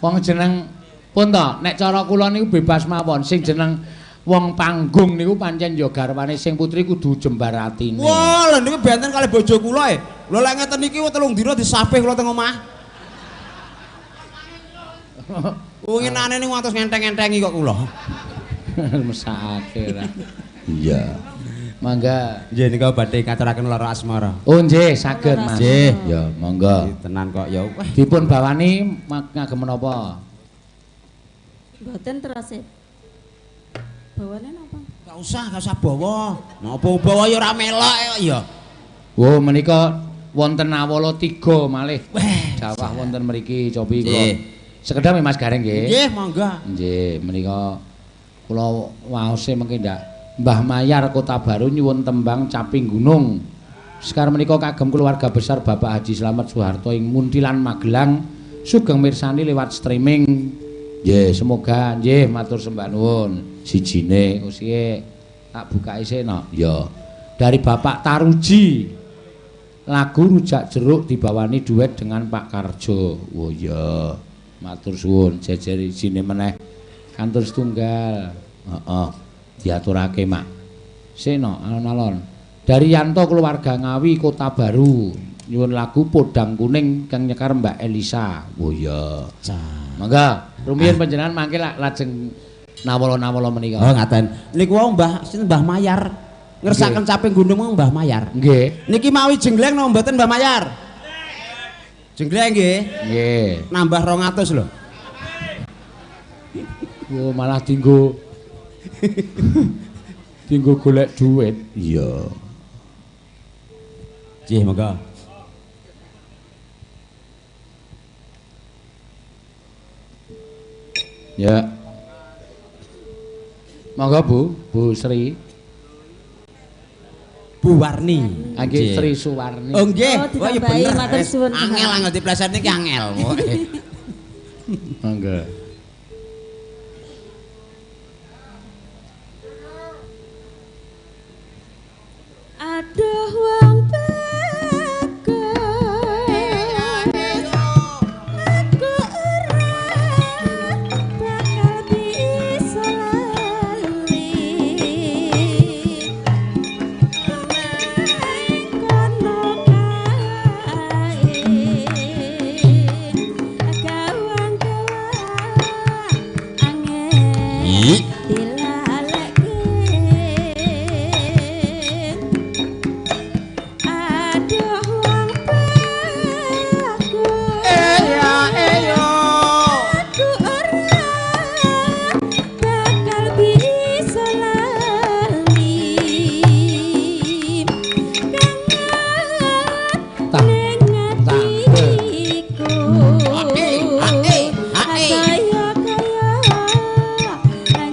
Wong jeneng pun to, nek cara kula niku bebas mawon. Sing jeneng wong panggung niku pancen ya garwane sing putri kudu jembar atine. Wah, lha niku benten kalih bojo kula e. Lho lek ngeten niki 3 dina disapih kula teng omah. Winginane niku ngantos ngenteng-entengi kok kula. Mesake ra. Iya. Mangga. Nggih nika badhe ngaturaken lara asmara. Oh nggih, saged Mas. Nggih. Ya, monggo. Tenan kok ya. Wah. Dipun bawani ngagem menapa? Mboten terus. Bawane napa? Enggak usah bawa. Napa bawa ya ora melok ya. Oh, menika wonten awala 3 malih. Jawah wonten mriki cobi kula. Sekedhap Mas Gareng nggih. Nggih, monggo. Nggih, menika kula waose mengke ndak Mbah Mayar Kota Baru nyuwun tembang Caping Gunung. Sekar menika kagem keluarga besar Bapak Haji Slamet Soeharto ing Muntilan Magelang sugeng mirsani lewat streaming. Nggih, semoga nggih matur sembah nuwun. Sijine usihe tak buka isih no. Ya. Dari Bapak Taruji. Lagu Rujak Jeruk dibawani duet dengan Pak Karjo. Oh iya. Matur suwun jejer isine meneh kantor setunggal. Heeh. Diaturake, Mak. Seno alon-alon. Dari Yanto keluarga Ngawi Kota Baru nyuwun lagu Podang Kuning kang nyekar Mbak Elisa. Oh iya. Mangga, rumiyin panjenengan mangke lajeng nawala-nawala menika. Oh ngaten. Niku wau Mbah sinten Mbah Mayar. Ngersakaken Caping Gunung mau Mbah Mayar. Nggih. Niki mawi jengleng napa mboten Mbah Mayar? Jengleng nggih. Nggih. Nambah 200 lho. Oh, malah dinggo dinggo golek duit. Iya. Nggih, monggo. Ya. Monggo Bu, Bu Sri. Bu Warni. Nggih, Sri Suwarni. Oh nggih. Oh, iya bener. Matur suwun. Angel angel dipleset niki angel. Monggo. Aduh wong bagus, aku ora bakal bisa lali. Nang kono kae gawang-gawang angel dilaleke. Aduh wong bagus, aku ora bakal bisa lali. Kangen ning atiku, kaya-kaya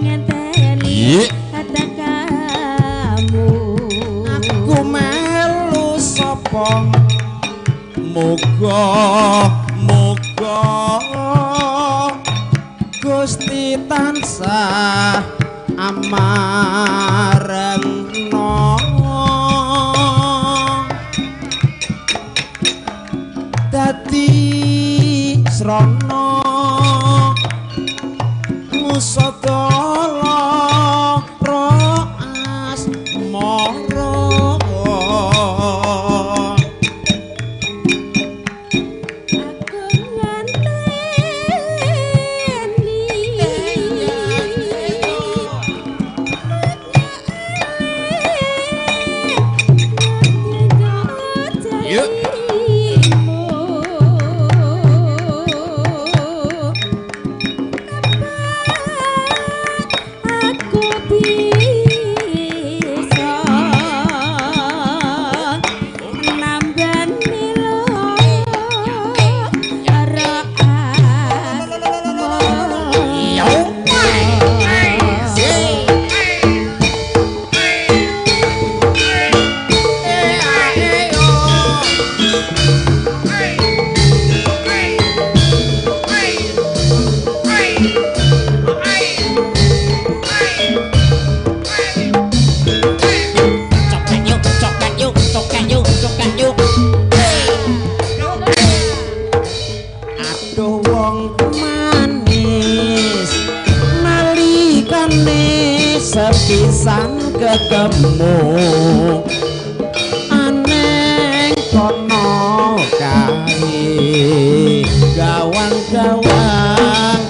ngenteni tekamu. Aku melu sapa? Muga muga Gusti tansah amarengna. Dadi srana ngusadala ra asmara. Aku nganteni jarimu. Kapan aku bisa nambani lara Cokek yuk, cokek yuk, cokek yuk, cokek yuk. Aduh wong manis nalikane sepisan ketemu aneng kono kae gawang-gawang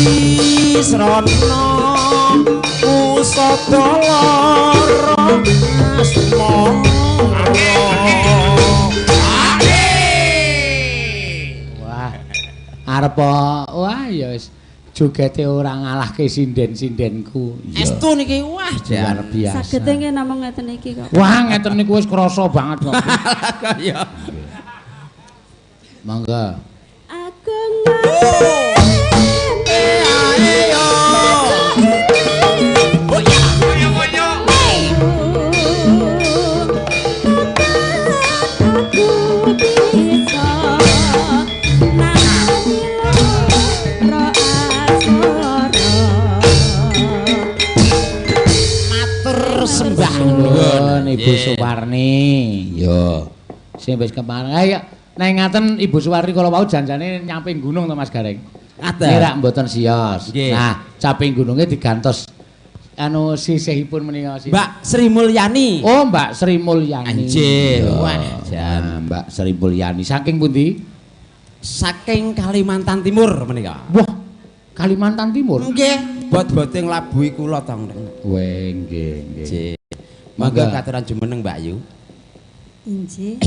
Wisrana usada lara asmara. Wah, arep wah ya wis jogete ora ngalahke sinden-sindenku. Estu niki wah luar biasa. Sagete nggih namung ngeten iki kok. Wah, ngeten niku wis krasa banget kok. Iya. Monggo. Aku sembah nuwun Ibu Suwarni. Iya. Sing wis kepareng. Ayo nek ngaten Ibu Suwarni kala wau janjane nyamping gunung to Mas Gareng. Ngaten. Ngira mboten sios. Nah, caping gununge digantos anu sisihipun menika Mbak Sri Mulyani. Oh, Mbak Sri Mulyani. Anjir. Wah, jan Mbak Sri Mulyani saking pundi? Saking Kalimantan Timur menika. Wah, Kalimantan Timur. Nggih. Bot-bote nglabuhi kula to. Weh, nggih, nggih. Monggo katuran jumeneng Mbak Yu. Injih.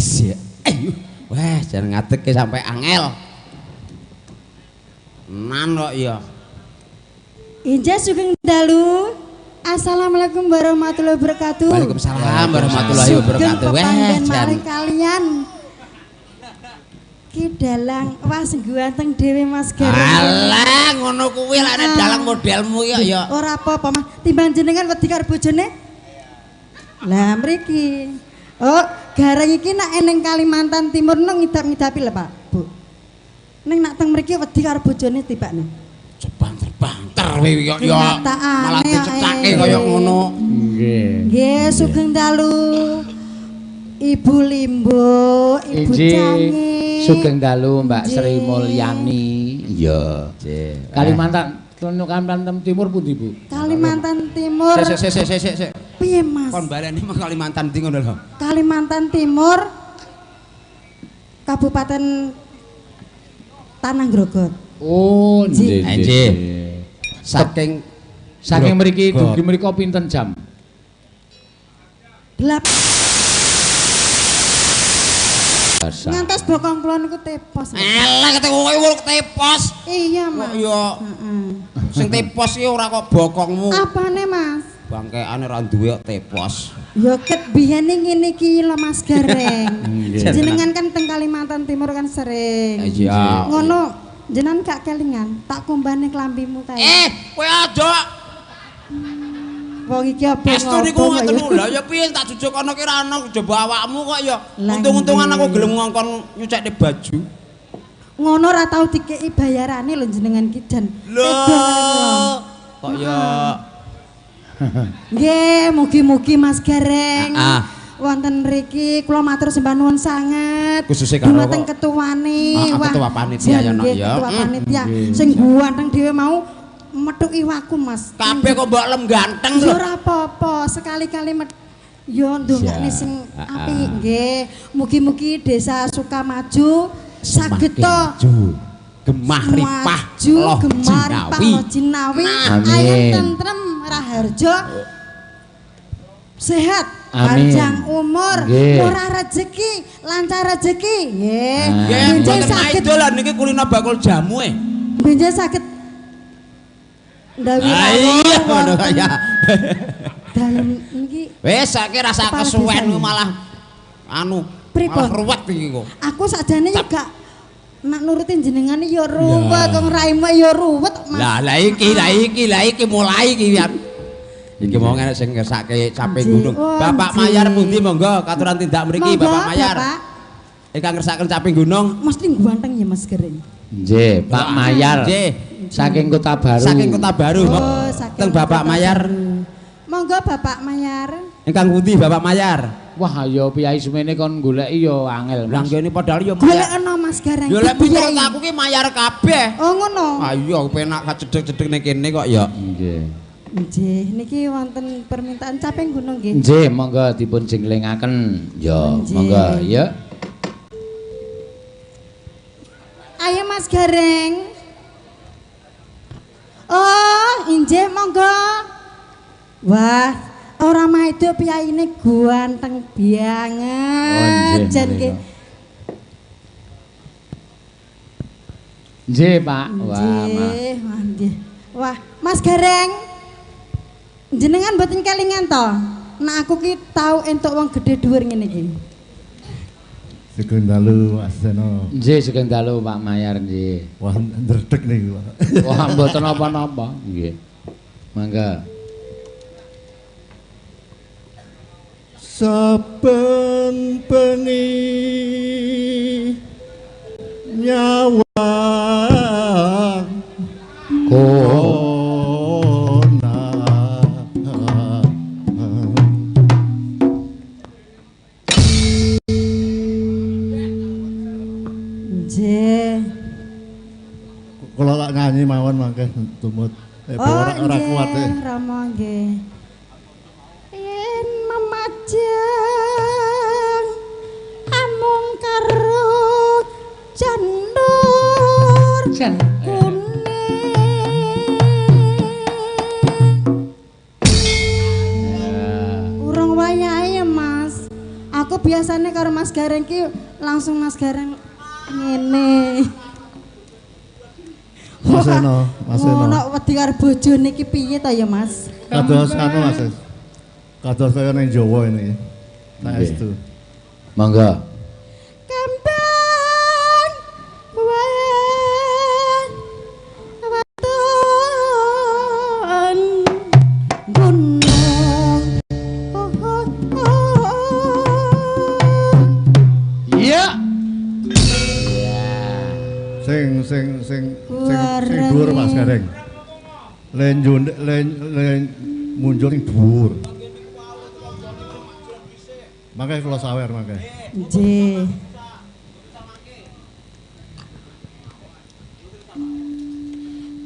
Wah, jan ngadegke sampai angel. Nan kok ya. Injih sugeng dalu. Assalamualaikum warahmatullahi wabarakatuh. Waalaikumsalam warahmatullahi wabarakatuh. Wah, jan kalian. Ki dalang wah sing ganteng dhewe Mas Gareng. Alah ngono kuwi lek nek dalang modelmu ya ya. Ora apa-apa Mas, timbang jenengan wedi karo bojone. Lah mriki. Oh, Gareng iki nek ning Kalimantan Timur nang ngidap-ngidapi lho Pak, Bu. Ning nak teng mriki wedi karo bojone tibakne. Banter-banter kowe kok ya malah dicecake kaya ngono. Nggih. Nggih, sugeng dalu. Ibu Limbo, Ibu Cangi. Sugeng dalu Mbak Sri Mulyani. Iya. Kalimantan Kalimantan Timur pundi, Bu? Kalimantan Timur. Sik sik sik sik sik. Piye, Mas? Kon baleni mah Kalimantan ndi ngono lho. Kalimantan Timur Kabupaten Tanah Grogot. Oh, nggih. Nggih. Saking saking mriki dugi mriko pinten jam? 8. Ngantos bokong kula niku tepos. Eleh kowe tepos. Iya, Mas. Iya. Heeh. Sing tepos iki ora kok bokongmu. Apane, Mas? Bangkeane ora duwe kok tepos. Ya ket biyene ngene iki lho Mas Gareng. Jenengan kan teng Kalimantan Timur kan sering. Iya. Ngono, jenengan gak kelingan, tak kumbane klambimu kae. Eh, kowe aja. Wong iki apa estu niku ngoten lho. Lah ya piye tak jujuk ana ki ra ana coba awakmu kok ya. Untung-untungan aku gelem ngongkon nyucekne baju. Ngono ora tau dikeki bayarane lho jenengan ki jan. Lho. Kok ya. Nggih, mugi-mugi Mas Gareng. Wonten mriki kula matur sembah nuwun sanget. Kususe karo dumateng ketuane. Wah, ketua panitia ya nak ya. Ketua panitia sing ganteng dhewe mau methuki waku Mas. Kabeh kok mbok lem ganteng lho. Ya ora apa-apa, sekali-kali yo ndongakne sing apik nggih. Mugi-mugi desa Sukamaju saged to gemah ripah loh jinawi. Ayem tentrem raharjo sehat, panjang umur, murah rezeki, lancar rezeki. Nggih. Nggih, saged dolan niki kulino bakul jamu e. Benjang saged ndawi ngono kaya. Dalem niki wis saiki rasa kesuwen malah anu malah ruwet iki kok. Aku sakjane yo gak nak nurutin jenengane yo ruwet, wong raimu yo ruwet Mas. Lah lah iki lah iki lah iki mulai iki ya. Iki mau ngene sing ngersake caping gunung. Bapak Mayar pundi monggo katuran tindak mriki Bapak Mayar. Ingkang ngersakaken caping gunung. Mesti ganteng ya Mas Gareng. Nggih, Pak Mayar. Nggih. Saking Kota Baru. Saking Kota Baru. Oh, saking teng Bapak Mayar. Monggo Bapak Mayar. Ingkang pundi Bapak Mayar? Wah, ya piyai semene kon goleki ya angel. Lah ngene padahal ya golekno Mas Gareng. Ya lek miturut aku ki mayar kabeh. Oh ngono. Ah iya penak kacedhek-cedhek ning kene kok ya. Nggih. Nggih, niki wonten permintaan caping gunung nggih. Nggih, monggo dipun jenglengaken. Ya, monggo ya. Ayo Mas Gareng. Oh, injih monggo. Wah, ora maido piyaine ganteng banget. Jan ki. Nggih, Pak. Wah, nggih. Wah, Mas Gareng. Jenengan mboten kelingan to? Nek aku ki tau entuk wong gedhe dhuwur ngene iki. Sugeng dalu Mas Seno. Nggih, sugeng dalu Pak Mayar nggih. Wah, ndredeg niku. Wah, mboten napa-napa. Nggih. Mangga. Saben bengi nyawang kula tak nyanyi mawon mangke tumut. Ora ora kuat e. Rama nggih. Yen memajang amung karo janur kuning. Urung wayahe ya, Mas. Aku biasanya karo Mas Gareng ki langsung Mas Gareng ngene. Mas Seno, Mas Seno. Ngono wedi karo bojone iki piye ta ya, Mas? Kados anu Mas. Kados kaya ning Jawa ini. Saestu. Mangga. Kembang waton gunung. Iya. Sing sing sing sing dhuwur Mas Gareng. Len len munjul ning dhuwur. Mangke kula sawer mangke. Nggih.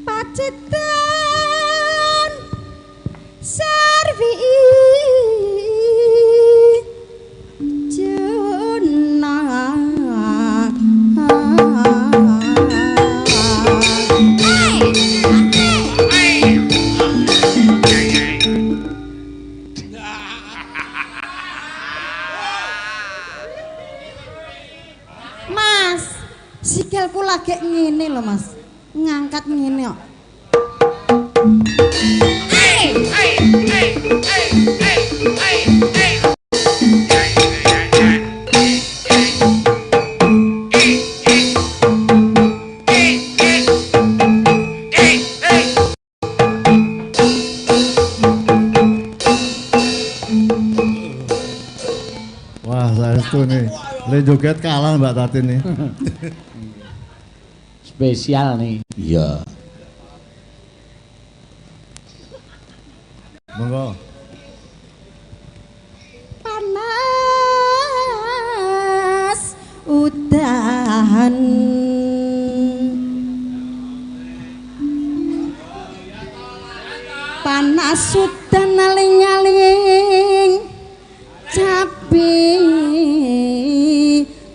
Pacitan sarwi juna. Mas, sikilku lagi ngene lho, Mas. Ngangkat ngene kok. Wah, saestu nih. Le joget kalah Mbak Tatin nih. Spesial nih. Iya. Monggo. Panas udan. Panas udan aling-aling capi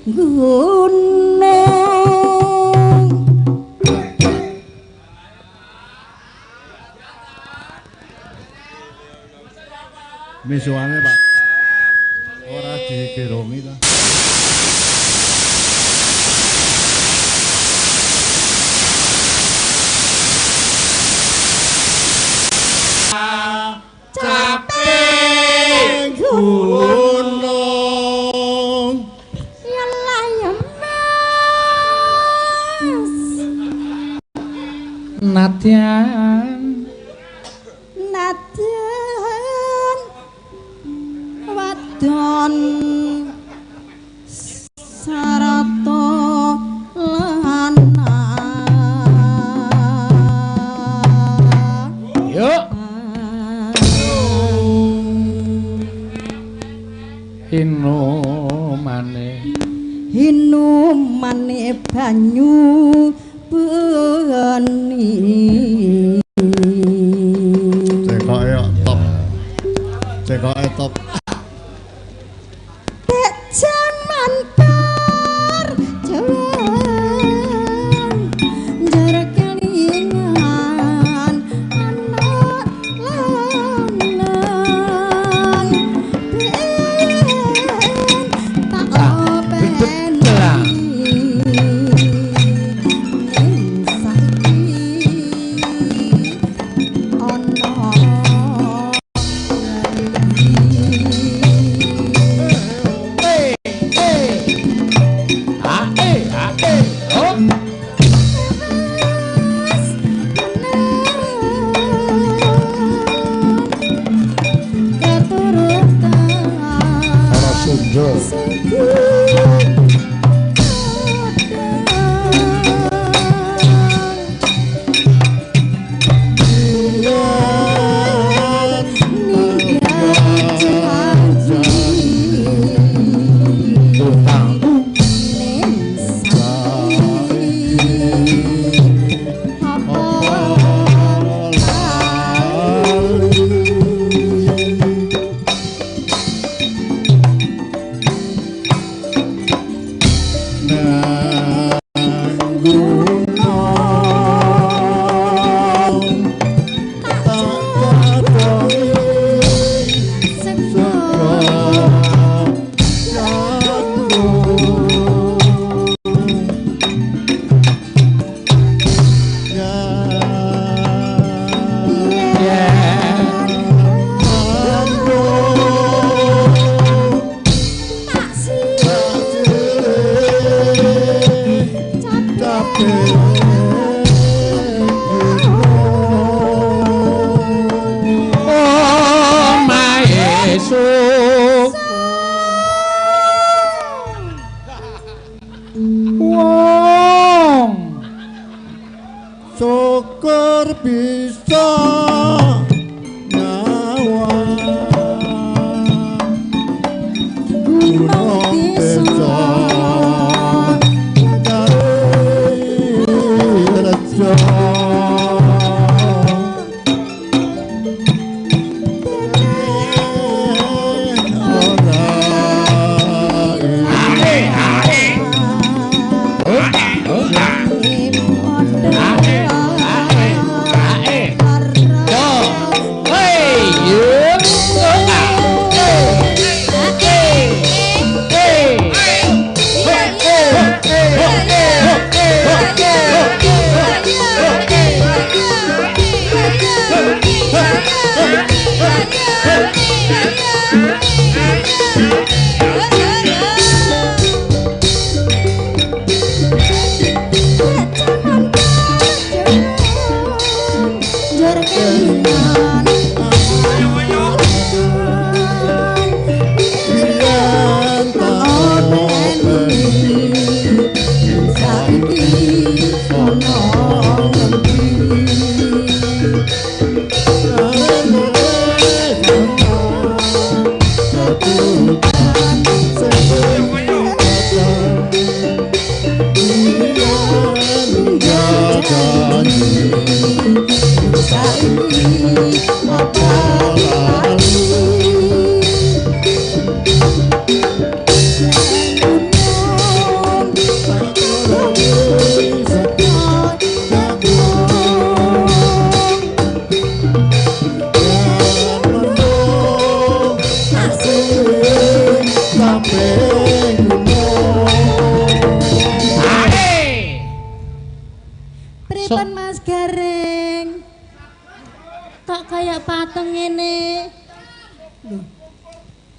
gunung. Misuane Pak. Ora digerongi ta. Capi gunung. Yalah ya Mas. Nadyan Nadyan wadon sarata lanang. Yuk. Hinumane Hinumane banyu beni. Cekoke top. Cekoke top. Dek jaman perjuangan jar kelingan Yo.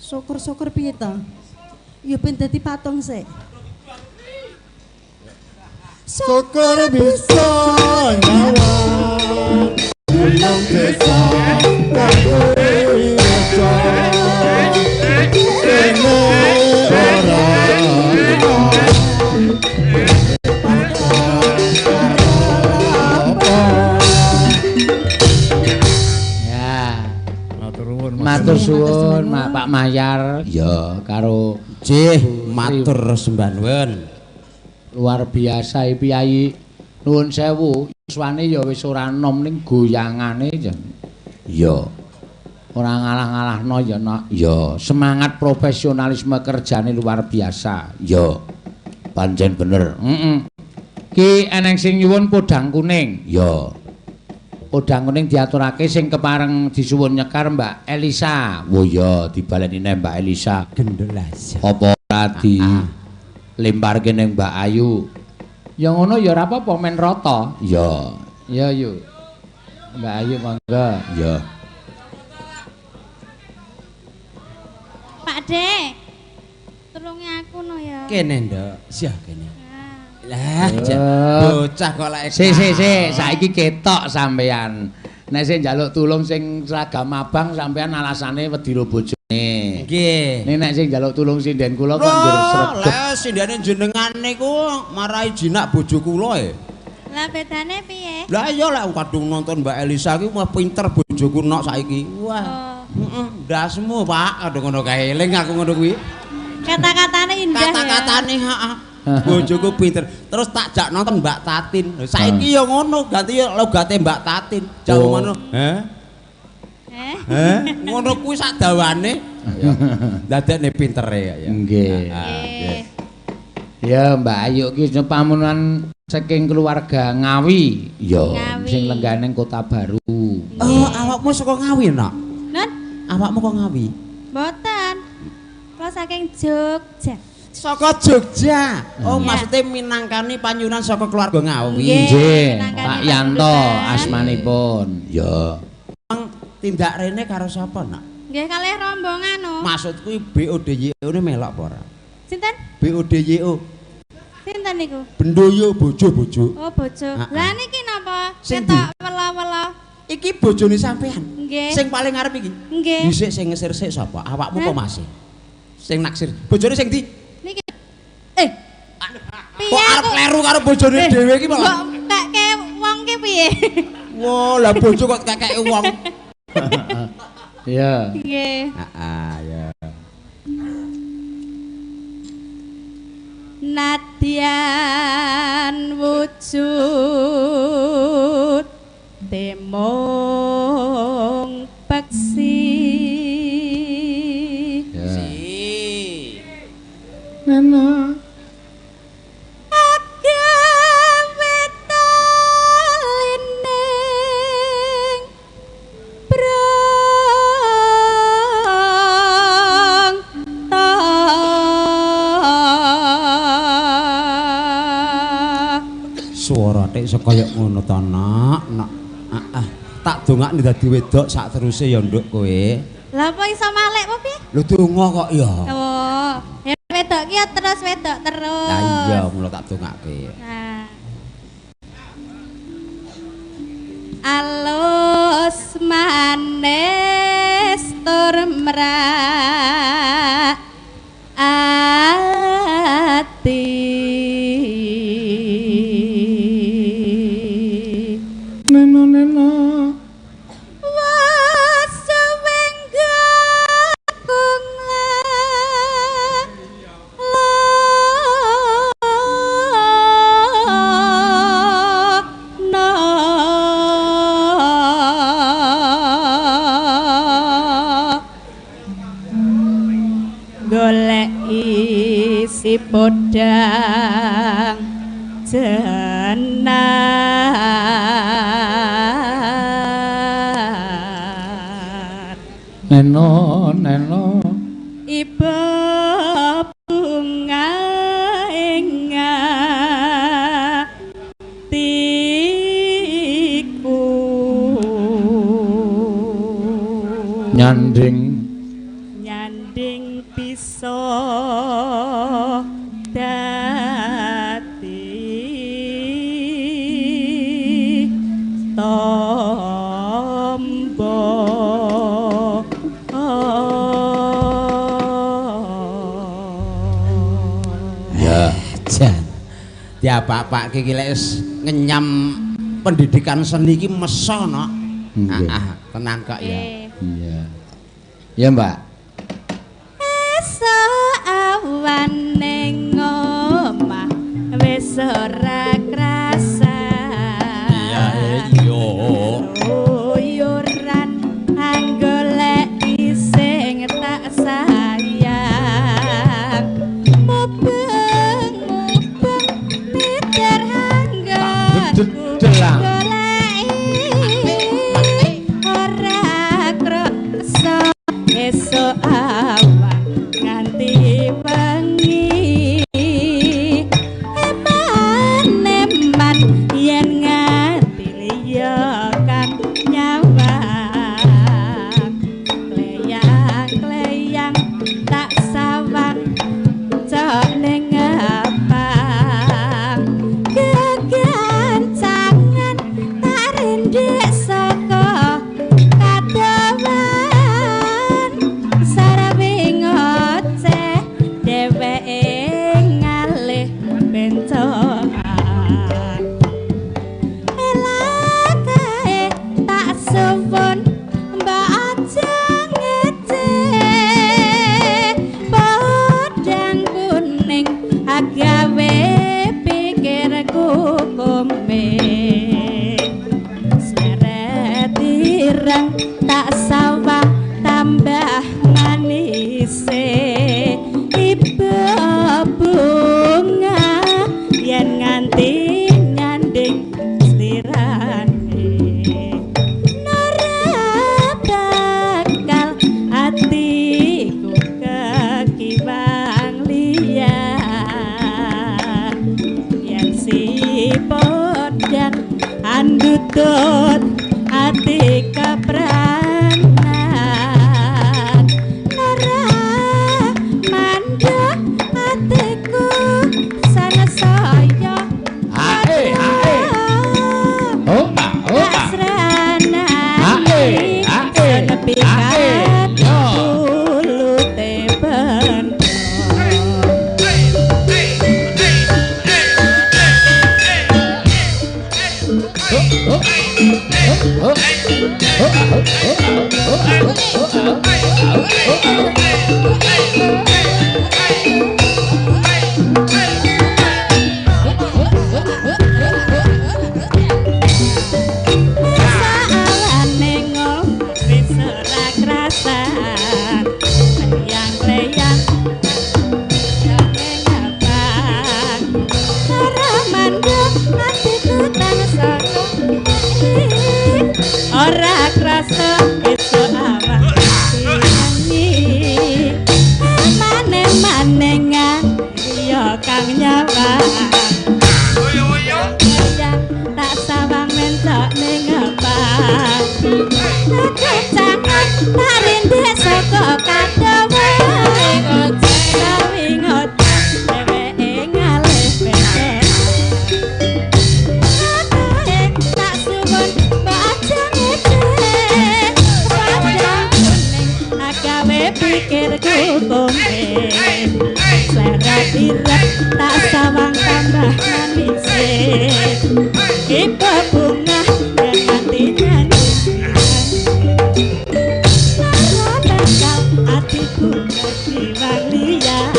Syukur-syukur piye to? Ya ben dadi patung sik. Syukur bisa nyawang gunung desa kanggo kene ora. Ya. Matur suwun Pak Mayar. Ya karo nggih matur sembah nuwun. Luar biasa piyayi. Nuwun sewu, yuswane ya wis ora nom ning goyangane ya. Ya. Ora ngalah-ngalahno ya nak. Ya, semangat profesionalisme kerjane luar biasa. Ya. Pancen bener. Heeh. Ki eneng sing nyuwun podang kuning. Ya. Podang kuning diaturake sing kepareng disuwun nyekar Mbak Elisa. Oh ya, dibaleni neh Mbak Elisa. Gendhelas. Apa ora di lemparke ning Mbak Ayu? Ya ngono ya ora apa-apa men rata. Ya. Ya yu. Mbak Ayu monggo. Ya. Pak Dek. Tulungi aku no ya. Kene, Nduk. Siah kene. Lah, bocah kok lek. Sik sik sik, saiki ketok sampean. Nek sing njaluk tulung sing seragam abang sampean alasane wedi ro bojone. sindene. Nggih. Nek sing njaluk tulung sinden kula kok njur sregep. Lah sindene jenengan niku marai jinak bojo kula e. Lah bedane piye? Lah iya lek kadung nonton Mbak Elisa ki mah pinter bojoku nok saiki. Wah. Heeh, ndasmu Pak, kadung ngono kae eling aku ngono kuwi. Kata-katane indah. Kata-katane heeh. Bojoku pinter. Terus tak jak nonton Mbak Tatin. Saiki ya ngono, ganti ya logate Mbak Tatin. Jak ngono. Heh? Heh? Ngono kuwi sak dawane. Ya. Dadekne pintere ya. Nggih. Ya Mbak Ayu ki pamunan saking keluarga Ngawi. Ya, sing lenggane Kota Baru. Oh, awakmu saka Ngawi, Nak? Nun? Awakmu kok Ngawi? Mboten. Kula saking Jogja. Saka Jogja. Oh, maksudnya minangkani panyunan saka keluarga Ngawi. Nggih, Pak Yanto asmanipun. Ya. Tindak rene karo sapa, Nak? Nggih, kalih rombongan no. Maksudku BODYO ne melok apa ora? Sinten? BODYO. Sinten niku? Bendoyo bojo-bojo. Oh, bojo. Lah niki napa? Ketok wela-wela. Iki bojone sampean. Nggih. Sing paling ngarep iki. Nggih. Dhisik sing ngesir sik sapa? Awakmu apa Mas? Sing naksir. Bojone sing ndi? Niki. Kok arep kleru karo bojone dhewe iki malah. Kok keke wong ki piye? Wah, lah bojo kok kekeke wong. Iya. Nggih. Heeh, ya. Nadyan wujud temong peksi. Si. Nana. Suara tek iso kaya ngono to, Nak. Nak. Tak dongakne dadi wedok sak teruse ya, Nduk, kowe. Lah apa iso malik apa piye? Lho donga kok ya. Oh, ya wedok ki ya terus wedok terus. Lah iya, mula tak dongake. Nah. Alus manis tur mrak ati. Neno-neno golek isi podang jenar. Neno neno iba bunga ing atiku nyanding nyanding bisa dadi tombo. Ya, jan. Diapak-apake iki lek wis ngenyam pendidikan seni iki meso, Nok. Heeh, tenang kok ya. Iya. Ya, Mbak. Esuk awan ning omah wis ora krasa. Iya, iya. Uyuran anggoleki sing tak sayang. Mubeng-mubeng miter anggonku goleki ora krasa. Esuk awan nganti wengi eman-eman yen nganti liya kang nyawang kleyang-kleyang tak sawang cok ning ngepang kegancangan tak rindik saka kadowan sarap tak sawang tambah manise ibu bunga yen nganti nyanding slirane ora bakal atiku kekiwang liyan yen si podang andutut ati kepranan ora mandhak atiku sanesaya Ae ae. Oh ah oh ah. Ae ae. Ae. Yo. Kulute bendo. Oh oh oh oh oh oh oh oh oh. Saalane ngombe wis ora krasan leyang-leyang ngapang ora mandek atiku tansah ora krasa esuk awak nyanyi mane-manengan ya kang nyawang tak sawang mentok ning ngepang kecangan tak rindek saka kadawa sawi ngoceh dheweke ngalih beda tak suwun mbok aja ngece padang kuning agawe pikirku kombe selera irep tak sawang tambah manise ibu bunga yen nganti nyanyi ora bakal atiku kekiwang liyan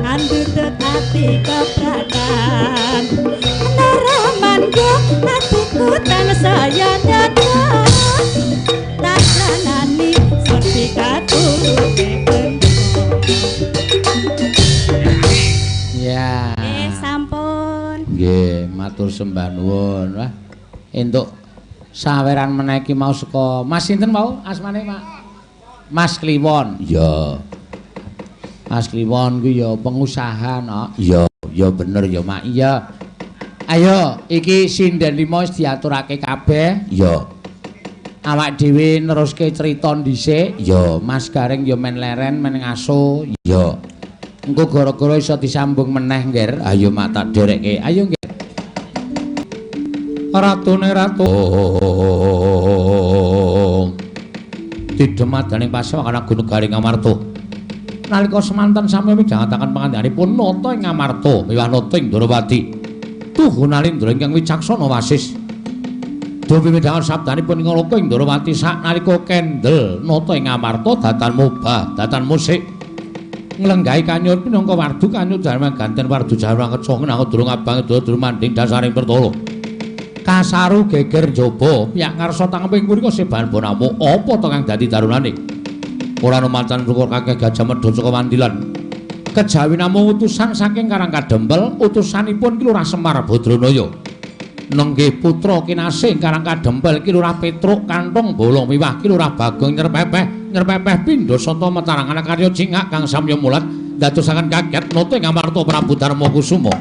andutut ati kepranan ora manggo atiku tansaya nyata tak lanani sun pikatulute bendo. Ya. Sampun. Nggih, matur sembah nuwun. Wah, entuk saweran meneh iki mau saka Mas sinten mau asmane, Pak? Mas Kliwon. Iya. Mas Kliwon kuwi ya pengusaha, no. Iya, ya bener ya, Mak. Iya. Ayo, iki sinden lima wis diaturake kabeh. Iya. Awak dhewe neruske crita dhisik. Iya. Mas Gareng ya men leren, men ngaso. Iya. Engko gara-gara iso disambung meneh, Ngger. Ayo Mak tak derekke. Ayo, Ngger. Ratune ratu didemadaning pasewakan Agung Negari Ngamarta. Nalika semanten sami midhangetaken pangandikanipun nata ing Ngamarta miwah nata ing Ndrawati. Tuhu Nalindra ingkang wicaksana wasis. Dupi midhangan sabdanipun ing Loka ing Ndrawati saknalika kendel nata ing Ngamarta datan mobah, datan musik. Nglenggahi kanyur pinangka wardu kanyur dharma ganten wardu jarwa keca ngenang durung abang durung manding dasaring pertala. Kasaru geger njaba piyak ngarsa tangeping mriko sebahan bonamu apa to kang dadi darunane. Ora ana macan syukur kakeh gajah medhun saka Wandilan. Kejawi namung utusan saking Karang Kadempel, utusanipun Ki Lurah Semar Badranaya. Nenggih putra kinasih Karang Kadempel Ki Lurah Petruk Kanthong Bolong miwah Ki Lurah Bagong Nyerpepeh, Nyerpepeh pindha sata metarangan karya cingak kang samya mulat dadosaken kaget nata ing Amarta Prabu Darma Kusuma.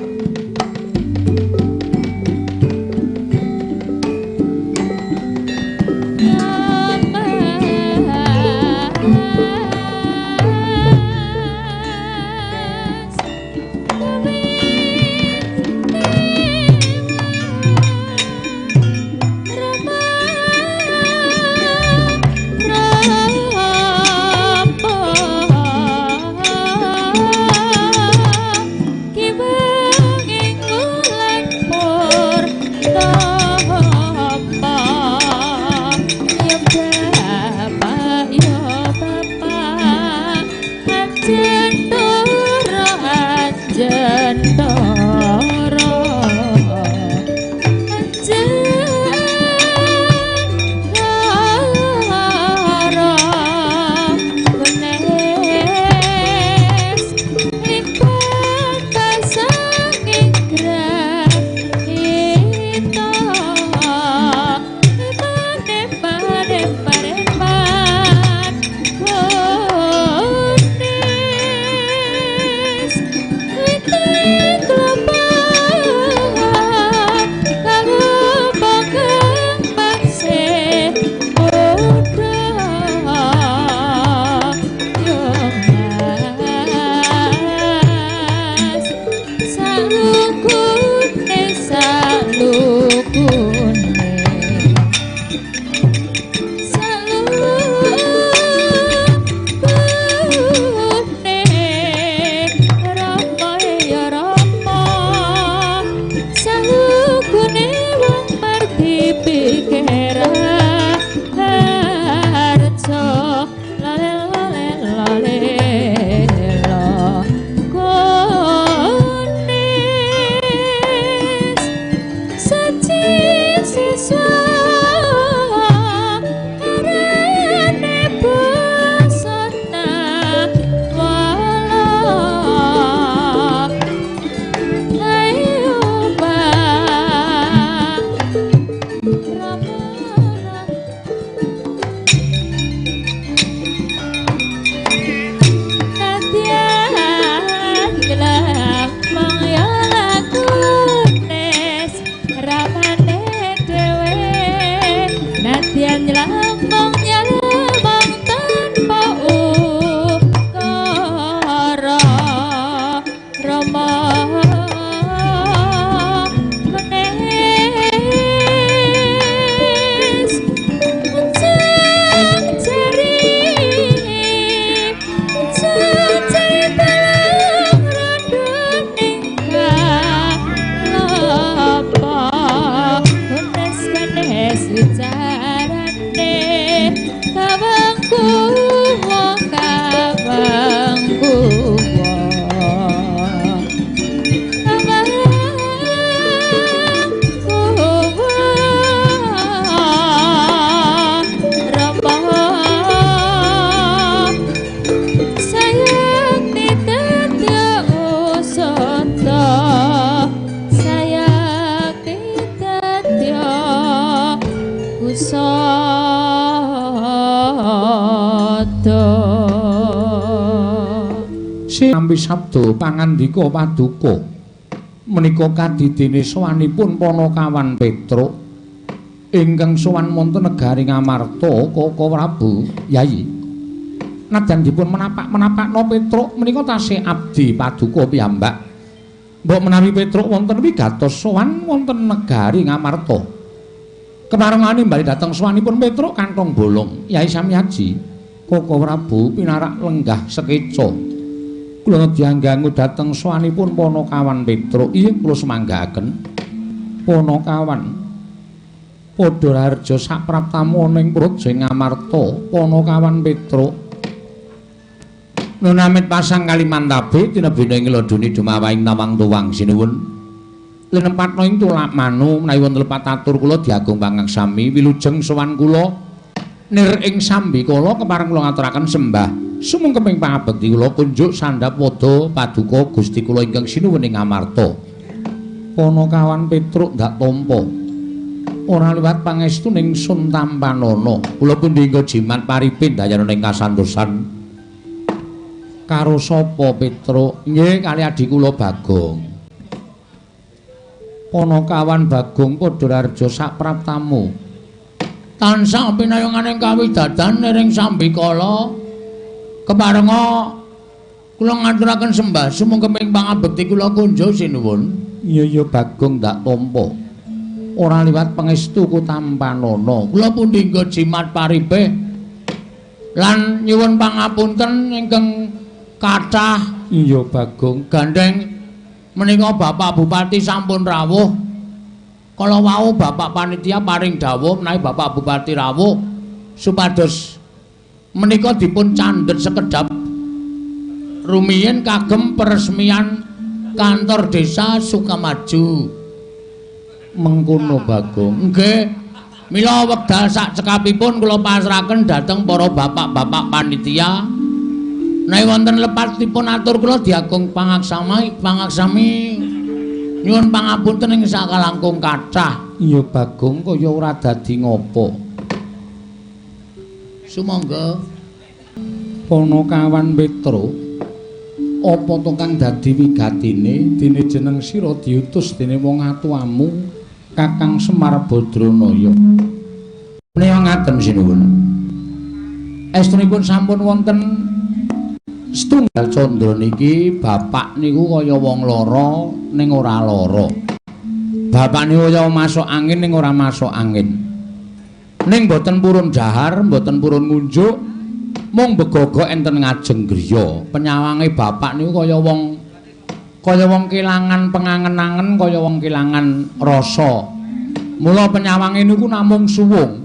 Anjen toro anjen toro anjen wada. Sinambi sabda pangandika paduka menika kadidene sowanipun Panakawan Petruk ingkang sowan wonten negari Ngamarta Koko Prabu Yayi. Nadyan dipun menapak-menapakno Petruk menika tasih abdi paduka piyambak. Mbok menawi Petruk wonten wigatos sowan wonten negari Ngamarta. Keparengane bali dhateng sowanipun Petruk kantong bolong. Yai Samyaji Koko Prabu pinarak lenggah sekeca. Kula dianggangu dhateng sowanipun Panakawan Petruk. Iya kula sumanggaaken. Panakawan padha raharja sapraptamu ana ing praja Ngamarta. Panakawan Petruk nunamit pasang Kalimantabe tinebina ing lodoni dumawahing nawang tuwang sinuwun. Linempatna ing tulak manu menawi wonten lepat atur kula diagung pangaksami wilujeng sowan kula nir ing sambikala kepareng kula ngaturaken sembah sumungkeping pangabekti kula kunjuk sandhap wada paduka Gusti kula ingkang sinuwun ing Ngamarta. Panakawan Petruk ndak tampa ora liwat pangestuning Sun Tampanana. Kula pundi engko jimat paripin dayana ing kasantosan. Karo sapa Petruk? Nggih kali adi kula Bagong. Panakawan Bagong padha raharja sapraptamu. Tansah pinayungane kawidadan ning sambikala. Keparenga kula ngaturaken sembah sumungkeping pangabekti kula kunjuk sinuwun. Iya iya Bagong ndak tampa. Ora liwat pangestu Kutampanana. Kula pundi nggo jimat paripih lan nyuwun pangapunten ingkang kathah. Iya Bagong, gandeng menika Bapak Bupati sampun rawuh. Kala wau Bapak panitia paring dawuh menawi Bapak Bupati rawuh supados menika dipun candhet sekedhap rumiyin kagem peresmian kantor desa Sukamaju. Mengkono Bagong. Nggih. Mila wekdal sak cekapipun kula pasrahaken dhateng para bapak-bapak panitia. Menawi wonten lepatipun atur kula diagung pangaksami nyuwun pangapunten ing sakalangkung kathah. Iya Bagong kaya ora dadi ngopo. Sumangga. Panakawan Petruk, apa to kang dadi wigatine dene jeneng sira diutus dene wong atuamu Kakang Semar Badranaya. Menika ngaten sinuwun. Estunipun sampun wonten setunggal candra niki bapak niku kaya wong lara ning ora lara. Bapak niku kaya masuk angin ning ora masuk angin. Ning mboten purun dahar, mboten purun ngunjuk, mung begogok enten ngajeng griya. Penyawange bapak niku kaya wong kelangan pengangen-angen, kaya wong kelangan rasa. Mula penyawange niku namung suwung.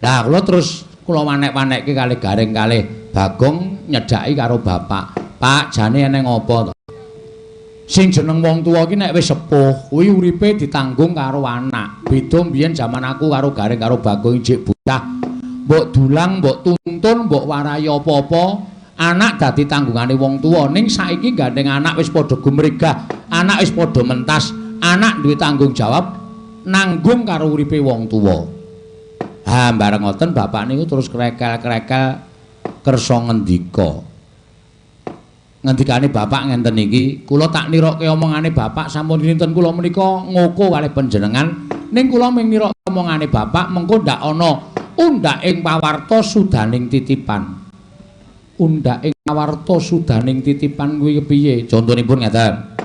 Lah kula terus kula wanek-wanekke kalih Gareng kalih Bagong nyedhaki karo bapak. Pak, jane eneng apa to? Sing jeneng wong tuwa iki nek wis sepuh, kuwi uripe ditanggung karo anak. Beda mbiyen jaman aku karo Gareng karo Bagong ijik bocah. Mbok dulang, mbok tuntun, mbok warai apa-apa, anak dadi tanggungane wong tuwa. Ning saiki gandeng anak wis padha gumregah, anak wis padha mentas, anak duwe tanggung jawab nanggung karo uripe wong tuwa. Ha, bareng ngoten bapak niku terus krekel-krekel kersa ngendika. Ngendikane bapak ngenten iki, kula tak nirokke omongane bapak sampun dinten kula menika ngoko kalih panjenengan, ning kula mung nirokke omongane bapak mengko ndak ana undhak ing pawarta sudaning titipan. Undhak ing pawarta sudaning titipan kuwi kepiye? Contonipun ngeten.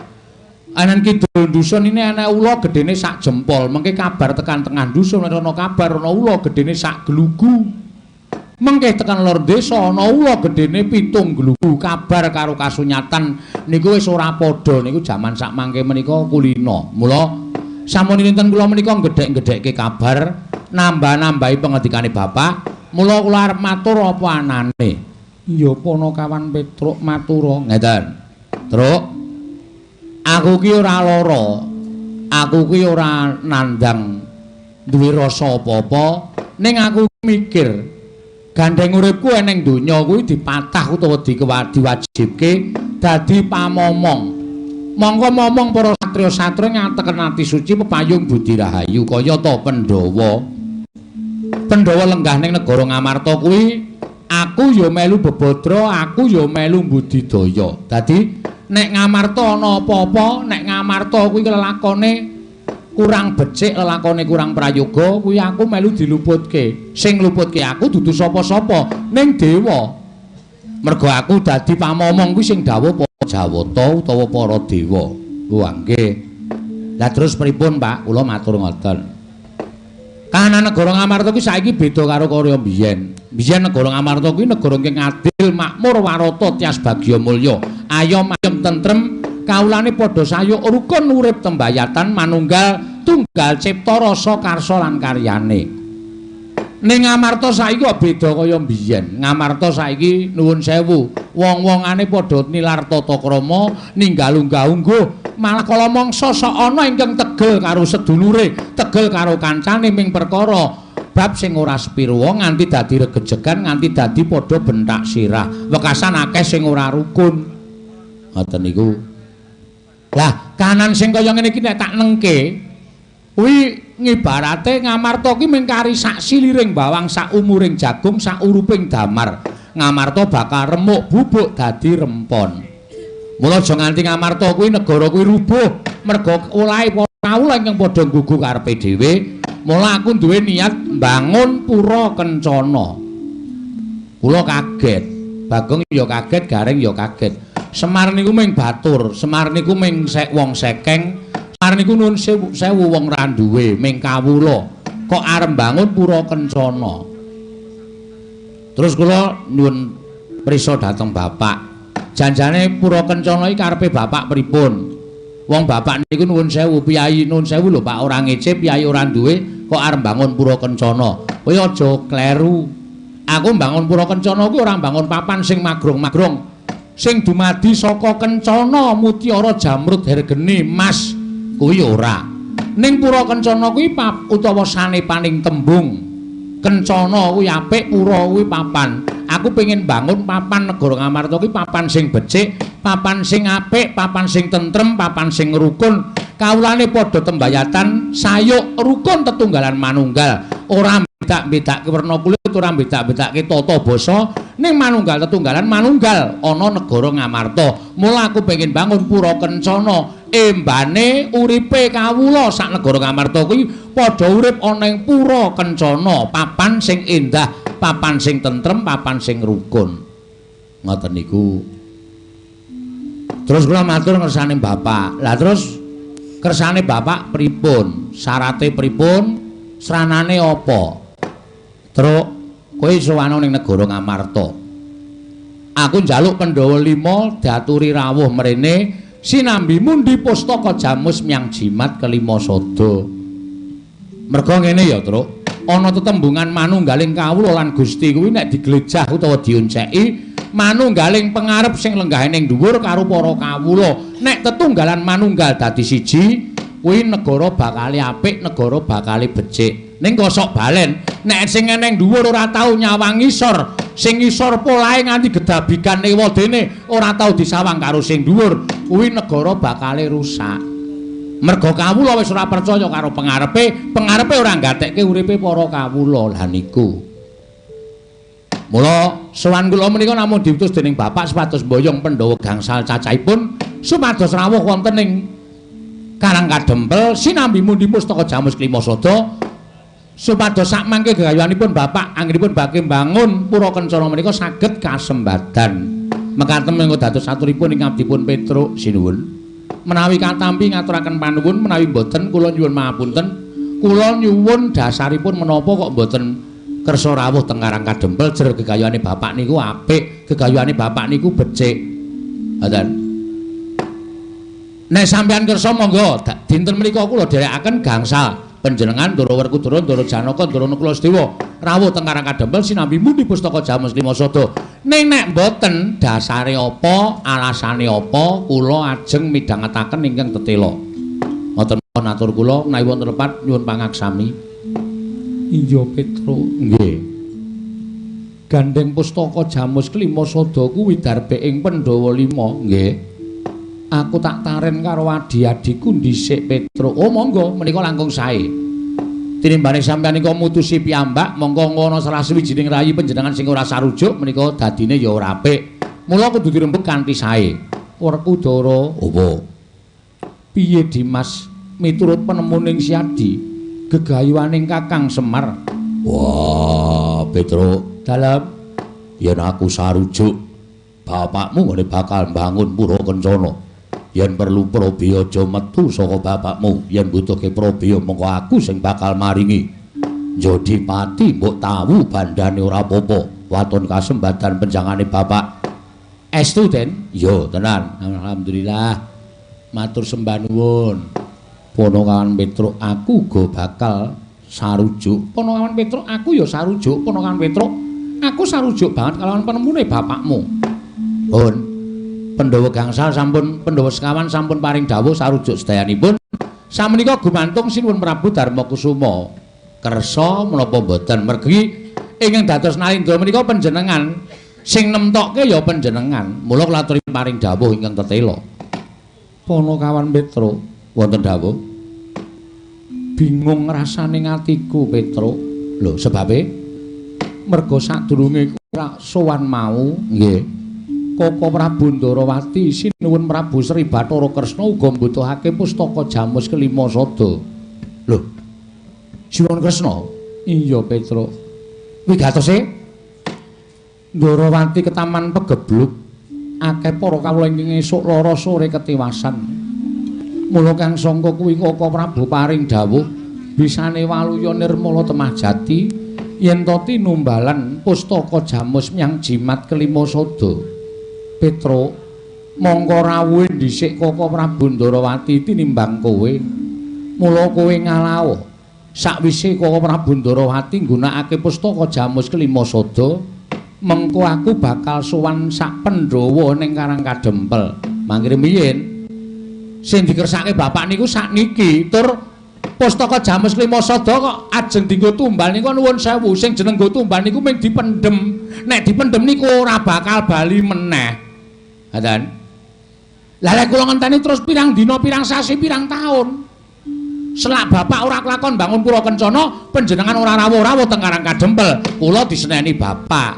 Anan kidul dusun ini ana ula gedene sak jempol, mengke kabar tekan tengah dusun ana kabar ana ula gedene sak glugu. Mengke tekan lor desa ana ula gedene 7 glugu. Kabar karo kasunyatan niku wis ora padha niku jaman sak mangke menika kulina. Mula sampun dinten kula menika gedhek-gedhekke kabar, nambah-nambahi pengendikane bapak. Mula kula arep matur apa anane. Iya Panakawan Petruk matura ngeten. Truk, aku ki ora lara, aku ki ora nandang duwe rasa apa-apa, ning aku mikir gandeng uripku eneng donya kuwi dipatah utawa diwajibke dadi pamomong. Mongko momong para satriya-satriya ngateken ati suci pepayung budi rahayu kaya ta Pandhawa. Pandhawa lenggah ning negara Ngamarta kuwi Aku ya melu bebadra, aku ya melu budidaya. Dadi nek Ngamarta ana apa-apa, nek Ngamarta kuwi lelakone kurang becik, lelakone kurang prayoga, kuwi aku melu diluputke. Sing ngluputke aku dudu sapa-sapa, ning dewa. Mergo aku dadi pamomong kuwi sing dawuh para Jawata utawa para dewa. Wah, nggih. Lah terus pripun, Pak? Kula matur ngoten. Kahanan negara Ngamarta kuwi saiki beda karo kaya biyen. Biyen negara Ngamarta kuwi negara ingkang adil, makmur, warata, tias bagya mulya, ayom ayem tentrem, kawulane padha sayuk rukun urip tembayatan manunggal tunggal cipta rasa karsa lan karyane. Ning Ngamarta saiki kok beda kaya biyen. Ngamarta saiki nuwun sewu, wong-wongane padha nilar tata krama, ninggal unggah-ungguh, malah kala mangsa sok ana ingkang tegel karo sedulure, tegel karo kancane ming perkara bab sing ora sepirwa nganti dadi regejegan, nganti dadi padha bentak sirah. Wekasan akeh sing ora rukun. Ngoten niku. Lah, kahanan sing kaya ngene iki nek tak nengke kuwi ngibarate Ngamarta ki mung kari sak siliring bawang, sak umuring jagung, sak uruping damar. Ngamarta bakal remuk bubuk dadi rempon. Mula aja nganti Ngamarta kuwi negara kuwi rubuh merga olahe para kawula ingkang padha nggugu karepe dhewe. Mula aku duwe niat mbangun pura kencana. Kula kaget, Bagong ya kaget, Gareng ya kaget. Semar niku mung batur, Semar niku mung wong sekeng, Semar niku nuwun sewu wong ra duwe, mung kawula. Kok arep mbangun pura kencana. Terus kula nyuwun prisa dhateng bapak. Janjane pura kencana iki karepe bapak pripun? Wong bapak niku nuwun sewu, piyayi nuwun sewu lho Pak, ora ngece, piyayi ora duwe, kok arep mbangun pura kencana. Kowe aja kleru. Aku mbangun pura kencana kuwi ora mbangun papan sing magrong-magrong. Sing dumadi saka kencana mutiara jamrud hergeni mas kuwi ora. Ning pura kencana kuwi utawa sanepaning tembung. Kencana kuwi apik, pura kuwi papan. Aku pengen bangun papan negara Ngamarta kuwi papan sing becik, papan sing apik, papan sing tentrem, papan sing rukun. Kawulane padha tembayatan, sayuk rukun tetunggalan manunggal. Ora bedak-bedake werna kulit, ora bedak-bedake tata basa, ning manunggal tetunggalan manunggal ana negara Ngamarta. Mula aku pengen bangun pura kencana, embane uripe kawula sak negara Ngamarta kuwi padha urip ana ing pura kencana, papan sing endah, papan sing tentrem, papan sing rukun. Ngoten niku. Terus kula matur ngersane bapak. Lah terus kersane bapak pripun? Syarate pripun? Sranane apa? Truk, kowe sowan ning negara Ngamarta. Aku njaluk Pandhawa 5 diaturi rawuh mrene sinambi mundi pustaka jamus myang jimat kelima sada. Merga ngene ya, Truk. Ana tetembungan manunggaling kawula lan Gusti kuwi nek diglejah utawa dionceki manunggaling pengarep sing lenggahe ning dhuwur karo para kawula. Nek tetunggalan manunggal dadi siji, kuwi negara bakale apik, negara bakale becik. Ning kosok balen, nek sing eneng dhuwur ora tau nyawang ngisor, sing ngisor polahe nganti gedabikan ewadene ora tau disawang karo sing dhuwur, kuwi negara bakale rusak. Merga kawula wis ora percaya karo pengarepe, pengarepe ora nggatekke uripe para kawula. Lah niku. Mula sowan kula menika namung diutus dening bapak supados mboyong Pandhawa gangsal cacahipun supados rawuh wonten ing Karang Kadempel sinambi mundi pustaka jamus klima sada supados sak mangke gegayuhanipun bapak anggenipun bakhe mbangun pura kencana menika saged kasembadan. Mekaten menika dados aturipun ing abdipun Petruk sinuwun. Menawi katampi ngaturaken panuwun, menawi mboten kula nyuwun mahapunten. Kula nyuwun dasaripun menapa kok mboten kersa rawuh teng Karang Kadempel jer gegayuhane bapak niku apik, gegayuhane bapak niku becik. Ngoten. Nek sampeyan kersa monggo dinten menika kula dherekaken gangsal panjenengan Ndara Werkudara, Ndara Janaka, Ndara Nakula Sedewa rawuh teng Karang Kadempel sinambi mundi pustaka jamus lima sada. Ning nek mboten dasare apa, alasane apa, kula ajeng midhangetaken ingkang tetela. Ngoten mawon atur kula, menawi wonten lepat nyuwun pangaksami. Iya Petruk, nggih. Gandeng pustaka jamus kelima sada kuwi darbe ing Pandhawa 5, nggih. Aku tak taren karo adi-adiku dhisik Petruk. Oh monggo, menika langkung sae. Tinimbane sampeyan nika mutusi piyambak, mongko ngono salah sawijining rayi panjenengan sing ora sarujuk menika dadine ya ora apik. Mula kudu dirembug kanthi sae. Werkudara, apa? Piye Dimas miturut penemuning Siadi gegayuhaning Kakang Semar? Wah, Petruk, dalem yen aku sarujuk bapakmu ngene bakal mbangun pura kencana. Yen perlu prabeya aja metu saka bapakmu, yen butuhke prabeya mongko aku sing bakal maringi. Njodi pati mbok tawu bandane ora apa-apa, waton kasembadan penjangane bapak. Estu, Den? Iya, tenan. Alhamdulillah. Matur sembah nuwun. Ponokawan Petruk, aku uga bakal sarujuk. Ponokawan Petruk, aku ya sarujuk. Ponokawan Petruk, aku sarujuk banget kalawan penemune bapakmu. Pun Pandhawa gangsal sampun, Pandhawa sekawan sampun paring dawuh sarujuk sedayanipun. Samenika gumantung Sinuwun Prabu Darmakusuma. Kersa menapa mboten? Mergi ingkang dados nalindra menika panjenengan, sing nemtokke ya panjenengan. Mula kula aturi paring dawuh ingkang tetela. Ponokawan Petruk, wonten dawuh. Bingung rasane atiku, Petruk. Lho, sebabe? Merga sadurunge ora sowan mau, nggih. Koko Prabu Ndarawati sinuwun Prabu Sri Bathara Kresna uga mbutuhake pustaka jamus kelima sada. Lho. Sinuwun Kresna? Iya, Petruk. Wigatose Ndarawati ketaman pegebluk akeh para kawula ingkang esuk lara sore ketiwasan. Mula kang sangka kuwi Koko Prabu paring dawuh bisane waluya nirmala temah jati yen to tinumbalan pustaka jamus menyang jimat kelima sada. Petruk, mongko rawuhe dhisik Koko Prabu Ndarawati tinimbang kowe. Mula kowe ngalaho. Sakwise Koko Prabu Ndarawati nggunakake pustaka jamus kelima sada, mengko aku bakal sowan sak Pandhawa ning Karang Kadempel. Mangkire miyin sing dikersake bapak niku sakniki tur pustaka jamus kelima sada kok ajeng dienggo tumbal niku nuwun sewu, sing jeneng nggo tumbal niku mung dipendhem. Nek dipendhem niku ora bakal bali meneh. Ngaten. Lah lek kula ngenteni terus pirang dina, pirang sasi, pirang taun. Selak bapak ora kelakon bangun pura kencana, panjenengan ora rawuh-rawuh teng Karang Kadempel. Kula diseneni bapak.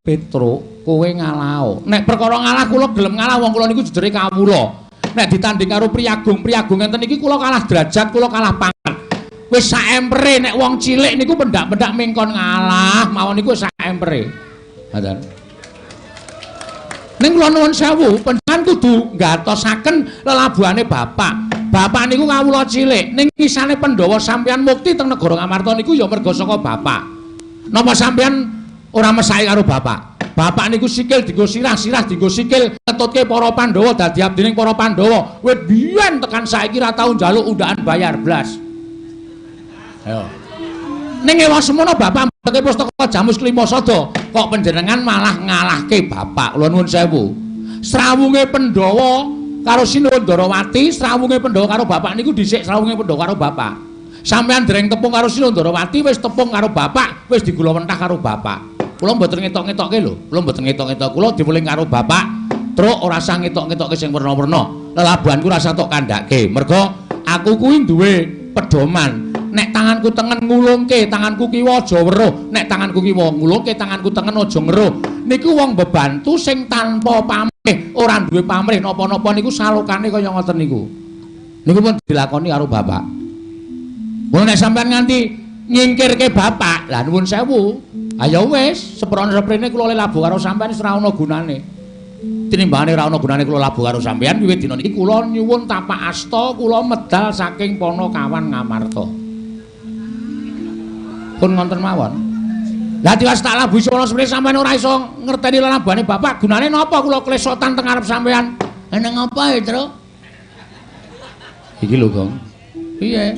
Petruk, kowe ngalaho. Nek perkara ngalah kula gelem ngalah, wong kula niku jejere kawula. Nek ditanding karo priyagung-priyagung ngenten iki kula kalah derajat, kula kalah pangkat. Wis sak empere nek wong cilik niku pendak-pendak mengkon ngalah, mawon niku sak empere. Ngaten. Ning kula nuwun sewu, panjenengan kudu nggatosaken lelabuhane bapak. Bapak niku kawula cilik, ning kisane Pandhawa sampeyan mukti teng negara Ngamarta niku ya merga saka bapak. Napa sampeyan ora mesake karo bapak? Bapak niku sikil dienggo sirah, sirah dienggo sikil, ngetutke para Pandhawa dadi abdining para Pandhawa. Wit biyen tekan saiki ra tau njaluk undaan bayar blas. Ayo. Ning ewa semono bapak mbeke pustaka jamus kelima sada, kok panjenengan malah ngalahke bapak. Kula nuwun sewu. Srawunge Pandhawa karo Sinuwun Ndarawati, srawunge Pandhawa karo bapak niku dhisik srawunge Pandhawa karo bapak. Sampeyan dereng tepung karo Sinuwun Ndarawati, wis tepung karo bapak, wis digula mentah karo bapak. Kula mboten ngetok-ngetokke lho, kula mboten ngetok-ngetok. Kula diweling karo bapak, truk ora usah ngetok-ngetokke sing werna-werna. Lelabuhanku ora usah tok kandhake. Merga aku kuwi duwe pedoman. Nek tanganku tengen ngulungke, tanganku kiwa aja weruh. Nek tanganku kiwa ngulungke, tanganku tengen aja ngeruh. Niku wong bebantu sing tanpa pamrih, ora duwe pamrih napa-napa niku salokane kaya ngoten niku. Niku pun dilakoni karo bapak. Mula nek sampean nganti nyingkirke bapak, lah nuwun sewu. Ayo wis, seprono-seprene kula le labuh karo sampean wis ora ana gunane. Tinimbangane ora ana gunane kula labuh karo sampean, wiwit dina niki kula nyuwun tapak asta, kula medal saking Ponokawan Ngamarta. Pun ngonten mawon. Lah tiwas tak labuhi seprono seprene sampean ora iso ngerteni lelabuhane bapak, gunane napa kula klesotan teng ngarep sampean? Eneng apa, Tru? Iki lho, Gong. Piye?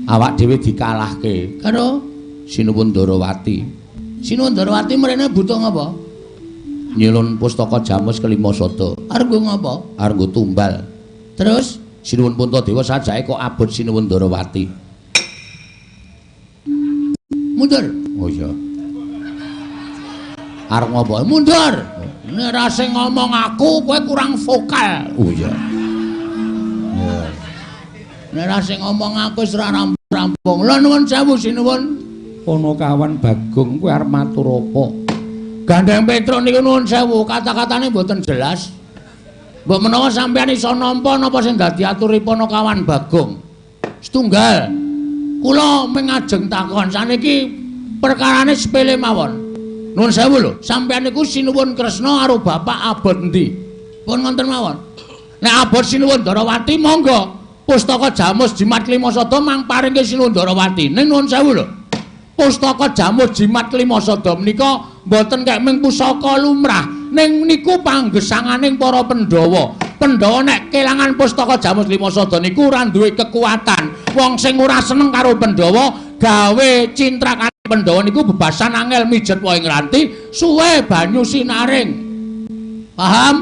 Awak dhewe dikalahke karo Sinuwun Ndarawati. Sinuwun Ndarawati mrene butuh ngapa? Nyilun pustaka jamus kelima sada. Arep nggo ngapa? Arep nggo tumbal. Terus Sinuwun Puntadewa sajake kok abot Sinuwun Ndarawati. Mundur. Oh iya. Arep ngapa? Mundur. Nek ra sing ngomong aku kowe kurang vokal. Oh iya. Nek ra sing ngomong aku wis ora rampung. Bagong. Lha nuwun sewu sinuwun Ponokawan Bagong kuwi arep matur apa? Gandeng Petruk niku nuwun sewu, kata-katane mboten jelas. Mbok menawa sampeyan iso nampa napa sing dadi aturi Ponokawan Bagong. Setunggal. Kula mengajeng takon saniki perkarane sepele mawon. Nuwun sewu lho, sampeyan niku sinuwun Kresna karo bapak abot endi? Pun ngoten mawon. Nek abot sinuwun Darawati monggo pustaka Jamus Jimat Klimasada mang paringke sinuwun Darawati. Ning nuwun sewu lho. Pustaka Jamus Jimat Klimasada menika mboten kek ming pusaka lumrah, ning niku panggesanganing para Pandhawa. Pandhawa nek kelangan pustaka Jamus Klimasada niku ora duwe kekuatan. Wong sing ora seneng karo Pandhawa gawe cintrakane Pandhawa niku bebasan angel mijet wae ngranti suwe banyu sinaring. Paham?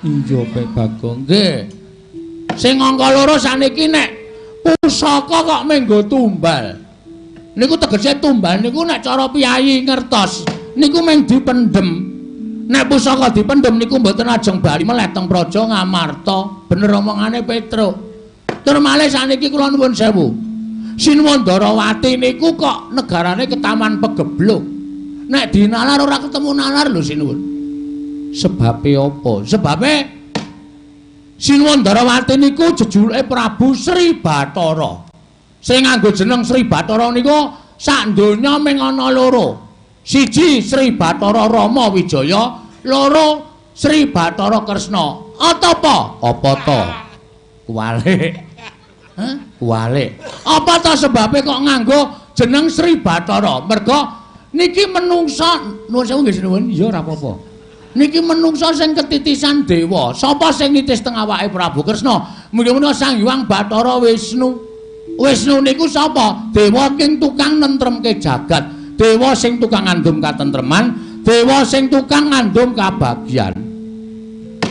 Iya, Pak Bagong. Nggih. Sing angka loro saniki nek pusaka kok menggo tumbal. Niku tegese tumbal niku nek cara piyayi ngertos niku mung dipendhem. Nek pusaka dipendhem niku mboten ajeng bali meleh teng Praja Ngamarta. Bener omongane Petruk. Tur malih saniki kula nuwun sewu. Sinuwun Darawati niku kok negarane ketaman pegebluk. Nek dinalar ora ketemu nalar lho sinuwun. Sebabe apa? Sebabe Sinuwun Darawati niku jejuluke Prabu Sri Bathara. Sing nganggo jeneng Sri Bathara niku sak donya mung ana loro. Siji Sri Bathara Rama Wijaya, loro Sri Bathara Kresna. Apa? Apa to? Kuwalik. Hah? Kuwalik. Apa to sebabe kok nganggo jeneng Sri Bathara? Merga niki menungsa, nuwun sewu nggih sinuwun, iya ora apa-apa. Niki menungsa sing ketitisan dewa. Sapa sing nitis teng awake Prabu Kresna? Muga-muga Sang Hyang Bathara Wisnu. Wisnu niku sapa? Dewa king tukang nentremke jagat, dewa sing tukang ngandum katentreman, dewa sing tukang ngandum kabagyan.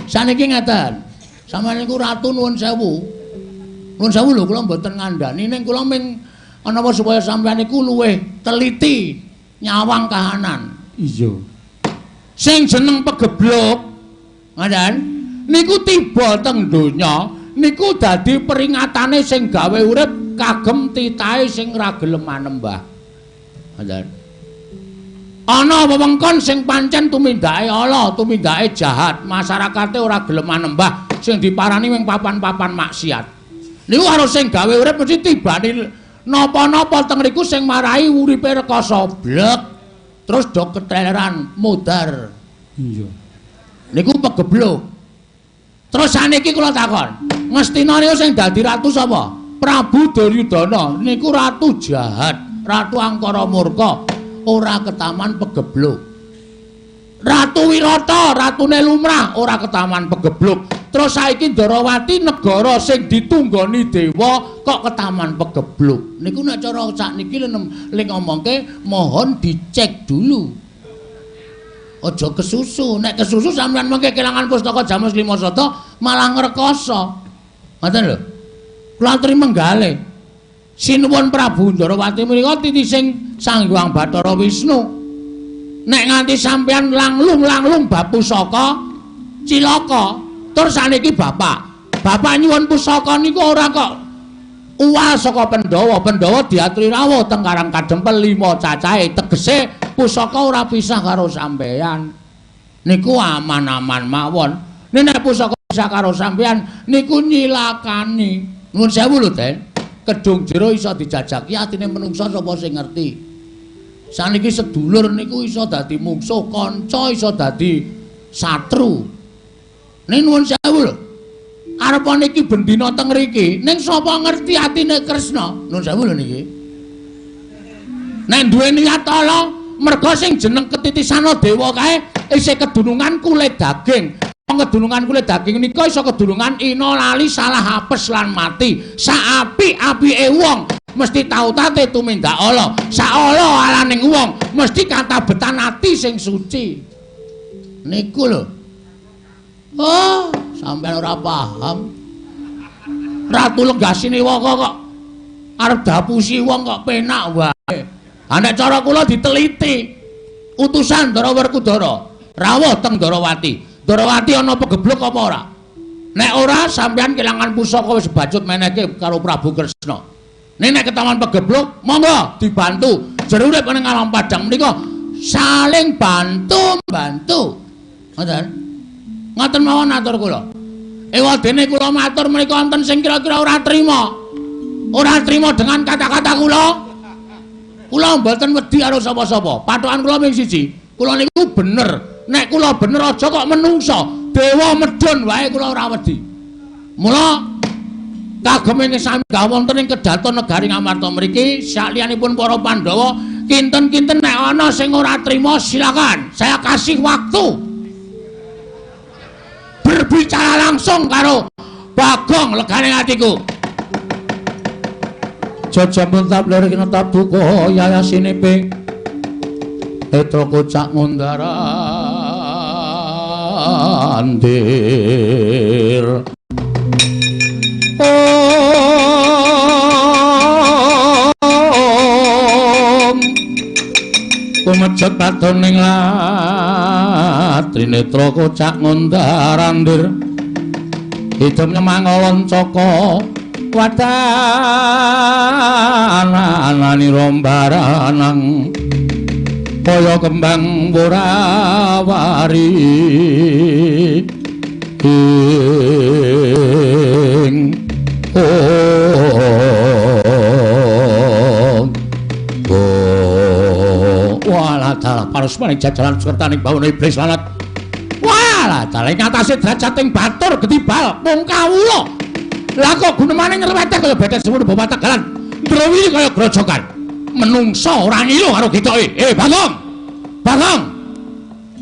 Saniki ngeten. Sampeyan niku ratu nuwun sewu. Nuwun sewu lho kula mboten ngandani ning kula ming ana apa supaya sampeyan niku luwih teliti nyawang kahanan. Iya. Sing jeneng pegebluk ngoten niku tiba teng donya niku dadi peringatane sing gawe urip kagem titahe sing ra gelem manembah. Ngoten. Ana wewengkon sing pancen tumindake ala, tumindake jahat, masyarakate ora gelem manembah, sing diparani ing papan-papan maksiat. Niku karo sing gawe urip mesti tibane napa-napa teng riku sing marai uripe rekoso blek. Terus do keteleran mudar. Iya. Niku pegebluk. Terus saniki kula takon, Ngastina niku sing dadi ratu sapa? Prabu Duryudana niku ratu jahat, ratu angkara murka, ora ketaman pegebluk. Ratu Wirata, ratune lumrah, ora ketaman pegebluk. Terus saiki Ndarawati negara sing ditunggoni dewa kok ketaman pegebluk. Niku nek cara sakniki le ngomongke mohon dicek dulu. Aja kesusu. Nek kesusu sampeyan mengke kelangan pustaka Jamus Klimasada malah ngrekoso. Ngoten lho. Kula aturi menggale. Sinuwun Prabu Ndarawati menika titising Sang Hyang Bathara Wisnu. Nek nganti sampeyan langlung-langlung bab pusaka cilaka. Tur saniki bapak, bapak nyuwun pusaka niku ora kok uwal saka Pandhawa. Pandhawa diaturi rawuh teng Karang Kadempel 5 cacahe, tegese pusaka ora pisah karo sampeyan. Niku aman-aman mawon. Nek pusaka pisah karo sampeyan niku nyilakani. Nuwun sewu lho, Den. Kedung jero iso dijajaki atine menungsa sapa sing ngerti. Saniki sedulur niku iso dadi mungsuh, kanca iso dadi satru. Ning nuwun sewu lho. Arepa niki bendina teng mriki, ning sapa ngerti atine Kresna? Nuwun sewu lho niki. Nek duwe niat ala, merga sing jeneng ketitisana dewa kae isih kedunungan kulit daging. Wong kedunungan kulit daging nika iso kedunungan ina lali salah apes lan mati. Saapik-apike wong mesti tautate tumindak ala. Saala alaning wong mesti katabetan ati sing suci. Niku lho. Oh, sampeyan ora paham. Ratu Lenggasinewa kok arep dapusi wong kok penak wae. Ha nek cara kula diteliti. Utusan Ndara Werkudara rawuh teng Ndarawati. Ndarawati ana pegebluk apa ora? Nek ora sampeyan kelangan pusaka wis bacut menehke karo Prabu Kresna. Nek ketawan pegebluk, monggo dibantu. Jero urip ning alam padang menika saling bantu-bantu. Ngoten. Ngoten mawon atur kula. Ewadene kula matur menika wonten sing kira-kira ora trima. Ora trima dengan kata-kata kula. Kula mboten wedi karo sapa-sapa. Pathokan kula ming siji. Kula niku bener. Nek kula bener aja kok menungsa. Dewa medhun wae kula ora wedi. Mula kagem ing sami wonten ing kedaton negari Ngamarta mriki sakliyanipun para Pandhawa kinten-kinten nek ana sing ora trima silakan. Saya kasih waktu berbicara langsung karo Bagong legane atiku. Jajampun tabler kena tabuka yayasine Petra kocak ngundara andir. Om kumejet padon ning latrinetra kocak ngundar andir. Idem nyemangolon caka wadana nirombaranang kaya kembang worawari ing oh oh walah dalah parusmaning jajalan sukertaning bawana iblis lanat walah dalah ing atase derajating batur getibal mung kawula lah kok gunemane nyerweteh kaya betet semono bapak tegalan ndrewi kaya grojogan menungsa ora ngilu karo gitoke. Bagong. Bagong.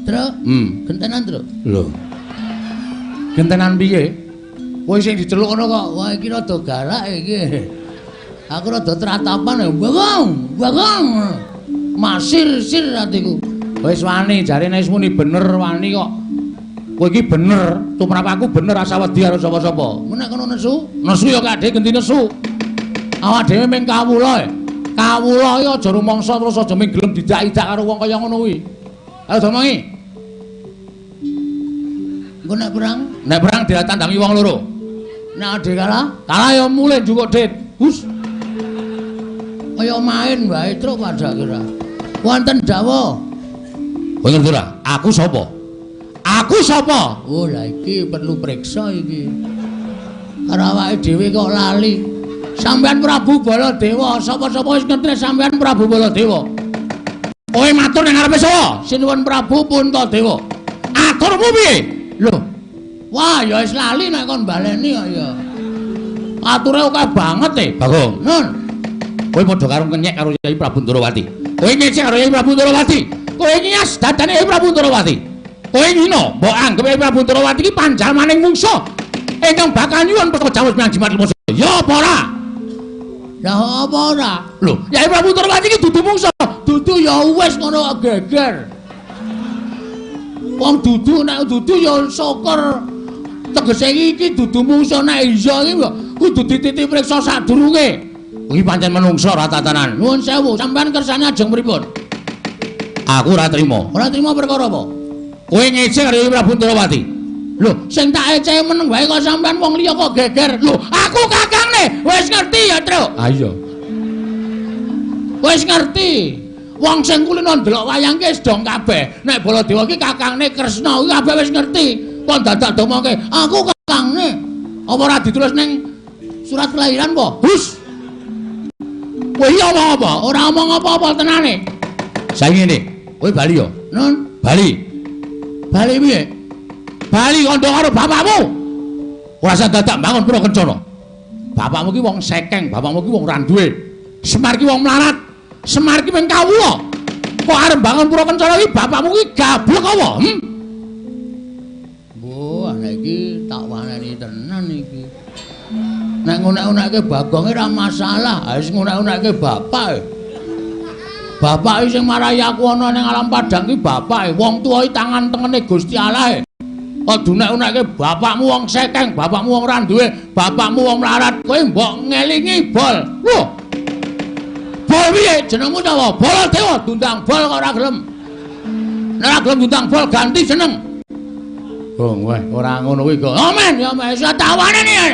Truk. Gentenan, Truk. Lho. Gentenan piye? Kowe sing diceluk ngono kok. Wah, iki rada galak iki. Aku rada tratapan ya. Bagong, Bagong. Masir-sir atiku. Wis wani jarene wis muni bener wani kok. Kowe iki bener, tumrap aku bener asa wedi karo sapa-sapa. Menek kono nesu, nesu ya kadhe genti nesu. Awak dhewe mung kawula. Kawula iki aja rumangsa terus aja mung gelem didak-idak karo wong kaya ngono kuwi. Ayo domongi. Engko nek perang ditandangi wong loro. Nek ade kalah, kalah ya mulih njukuk dit. Hus. Kaya main wae truk padha kira. Wonten dawuh. Kowe ngerti ora? Aku sapa? Aku sapa? Oh, lah iki perlu priksa iki. Karo awake dhewe kok lali. Sampeyan Prabu Baladewa, sapa-sapa wis ngerti sampeyan Prabu Baladewa. Kowe matur ning ngarepe sapa? Sinuwun Prabu Puntadewa. Aturmu piye? Lho. Wah, ya wis lali nek kon baleni kok ya. Ature akeh banget e, Bagong. Nun. Kowe padha karo ngenyek karo Yai Prabu Ndorowati. Kowe ngecek karo Yai Prabu Ndorowati. Kowe ngias dadane Yai Prabu Ndorowati. Kowe ngino, mbok anggep Yai Prabu Ndorowati iki panjalmaning mungsuh ingkang bakal nyuwun pejawus menyang Jimat Limoso. Ya apa ora? Lah apa ora? Lho, Yai Prabu Ndorowati iki dudu mungsuh, dudu ya wis ngono geger. Wong dudu nek dudu ya syukur. Tegese iki dudu mungsuh nek iya iki kudu dititi priksa sadurunge. Kuwi pancen menungso ora tatanan. Nuwun sewu, sampean kersane ajeng pripun? Aku ora trima. Ora trima perkara apa? Kowe ngece karo Yai Prabu Ndorowati. Lho, sing tak ece meneng wae kok sampean wong liya kok geger. Lho, aku kakangne wis ngerti ya, Truk. Ha iya. Wis ngerti. Wong sing kulino ndelok wayang ki wis dong kabeh. Nek Baladewa ki kakangne Kresna kuwi kabeh wis ngerti. Kok dadak domongke, aku kakangne. Apa ora ditulis ning surat kelahiran apa? Hus. Kowe iki omong apa? Ora omong apa-apa tenane. Saiki ngene, kowe bali ya? Nun, bali. Bali piye? Bali kandha karo bapakmu. Ora usah dadak bangun pura kencana. Bapakmu ki wong sekeng, bapakmu ki wong ora duwe. Semar ki wong melarat. Semar ki mung kawula. Kok arep bangun pura kencana ki bapakmu ki gablek apa? Mbah, anak iki tak waneni tenan iki. Nek ngunek-unekke Bagonge ora masalah, wis ngunek-unekke bapak. Bapak sing marai aku ana ning alam padang ki bapak, wong tuwa iki tangan tengene Gusti Allah. Kok dunek-unekke bapakmu wong sekeng, bapakmu wong ora duwe, bapakmu wong melarat, kowe mbok ngelingi bol. Lho. Bol piye jenengmu sapa? Baladewa, diundang bol kok ora gelem. Nek ora gelem diundang bol ganti jeneng. Gong weh, ora ngono kuwi, Gong. Omen ya wis tawane nih.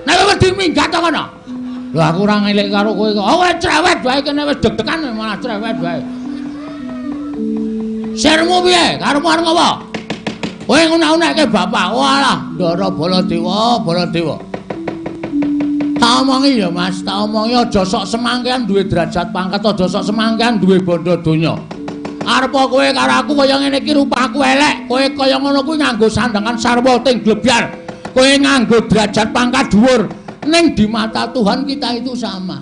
Nek wedi minggat to kono. Lho aku ora ngelik karo kowe kok. Oh, kowe cerewet wae kene wis deg-degan malah cerewet wae. Sirmu piye? Karepmu arep ngopo? Kowe ngunak-unakke bapak. Walah, Ndara Baladewa, Baladewa. Tak omongi ya, Mas, tak omongi aja sok semangkean duwe derajat pangkat, aja sok semangkean duwe bondo donya. Arep kowe karo aku kaya ngene iki rupaku elek, kowe kaya ngono kuwi nganggo sandangan sarwa ting glebyar. Kowe nganggo derajat pangkat dhuwur, ning di mata Tuhan kita itu sama.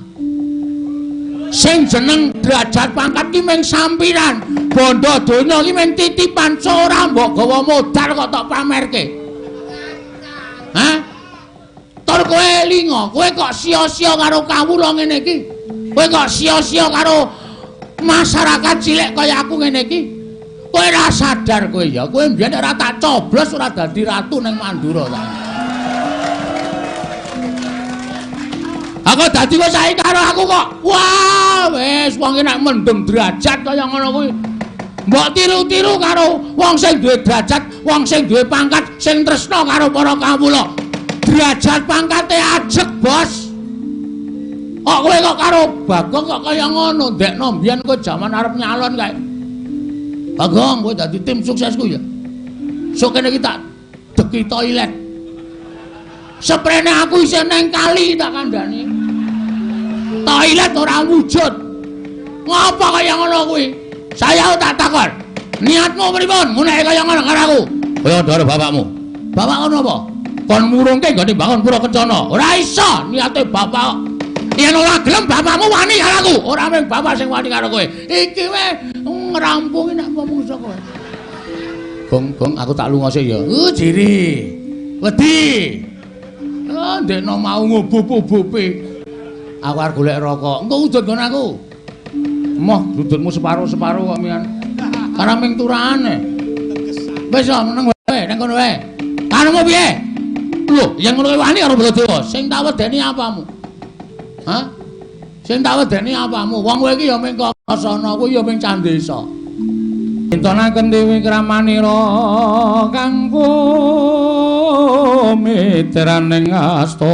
Sing jeneng derajat pangkat ki mung sampiran, bondo donya ki mung titipan, ora mbok gawa modal kok tok pamerke. Hah? Tur kowe linga, kowe kok sia-sia karo kawula ngene iki? Kowe kok sia-sia karo masyarakat cilik kaya aku ngene iki? Kowe ora sadar kowe ya, kowe mbiyen ora tak coblos ora dadi ratu ning Mandura ta. Aku dadi kowe saiki karo aku kok. Wah, wis wong iki nek mendem derajat kaya ngono kuwi. Mbok tiru-tiru karo wong sing duwe derajat, wong sing duwe pangkat, sing tresna karo para kawula. Derajat pangkate ajeg, Bos. Kok kowe kok karo Bagong kok kaya ngono, ndekno mbiyen kowe jaman arep nyalon kae. Bagong, kowe dadi tim suksesku ya. Sok kene iki tak deki toilet. Seprene aku isih neng kali tak kandhani. Toilet ora wujud. Ngopo kaya ngono kuwi? Saya tak takon. Niatmu pripun? Nguneke kaya ngono karo aku. Kaya ndara bapakmu. Bapak ngono apa? Kon murungke nggone bangun pura kencana. Ora iso niate bapak. Yen ora gelem bapakmu wani karo aku. Ora mung bapak sing wani karo kowe. Iki wae ngrampungi nek mungsa kowe. Gong, gong aku tak lunga sik ya. Jiri. Wedi. Oh, ndekno mau ngubup-ubupi. Aku arep golek rokok. Engko udut nggon aku. Moh, udutmu separo-separo kok mian. Karena ming turahane. Wis meneng wae nang kono wae. Karepmu piye? Lho, yen ngono kuwi wani karo Baladewa. Sing tak wedeni apamu? Hah? Sing tak wedeni apamu? Wong kowe iki ya ming Kasana, kuwi ya ming Candesa. Intonaken dewi kramanira kanggo mitraning asta.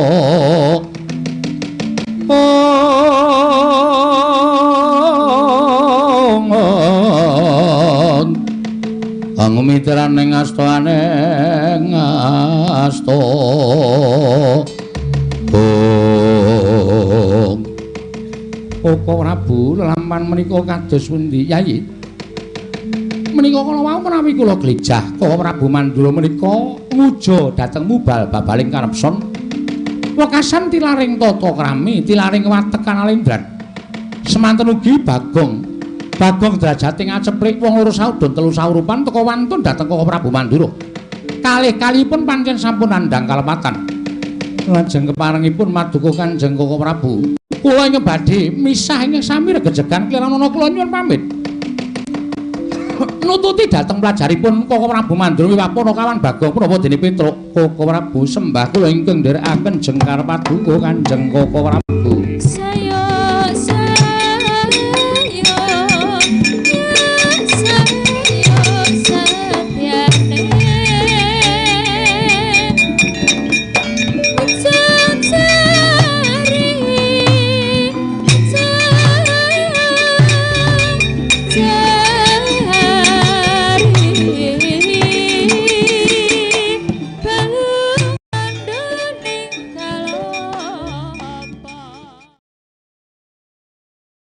Kanggo mitraning asta aneng asta. Koko Prabu lelampan menika kados pundi Yayi? Menika kala wau menawi kula glejah Koko Prabu Mandura menika nguja dhateng mubal babaling karepson. Wekasan tilaring tata krami, tilaring watek kanalendran. Semanten ugi Bagong. Bagong derajate ngaceplik wong loro saudon telu saurupan teka wantun dhateng Koko Prabu Mandura. Kalih-kalihipun pancen sampun nandhang kalepatan. Lajeng keparengipun maduka Kanjeng Koko Prabu. Kula ingkang badhe misah ingkang sami regejegan kliranana kula nyuwun pamit. Nututi dhateng pelajaripun Koko Prabu Mandura wiwapana kawan Bagong punapa dene Petruk. Koko Prabu sembah kula ingkang nderekaken jengkar paduka Kanjeng Koko Prabu.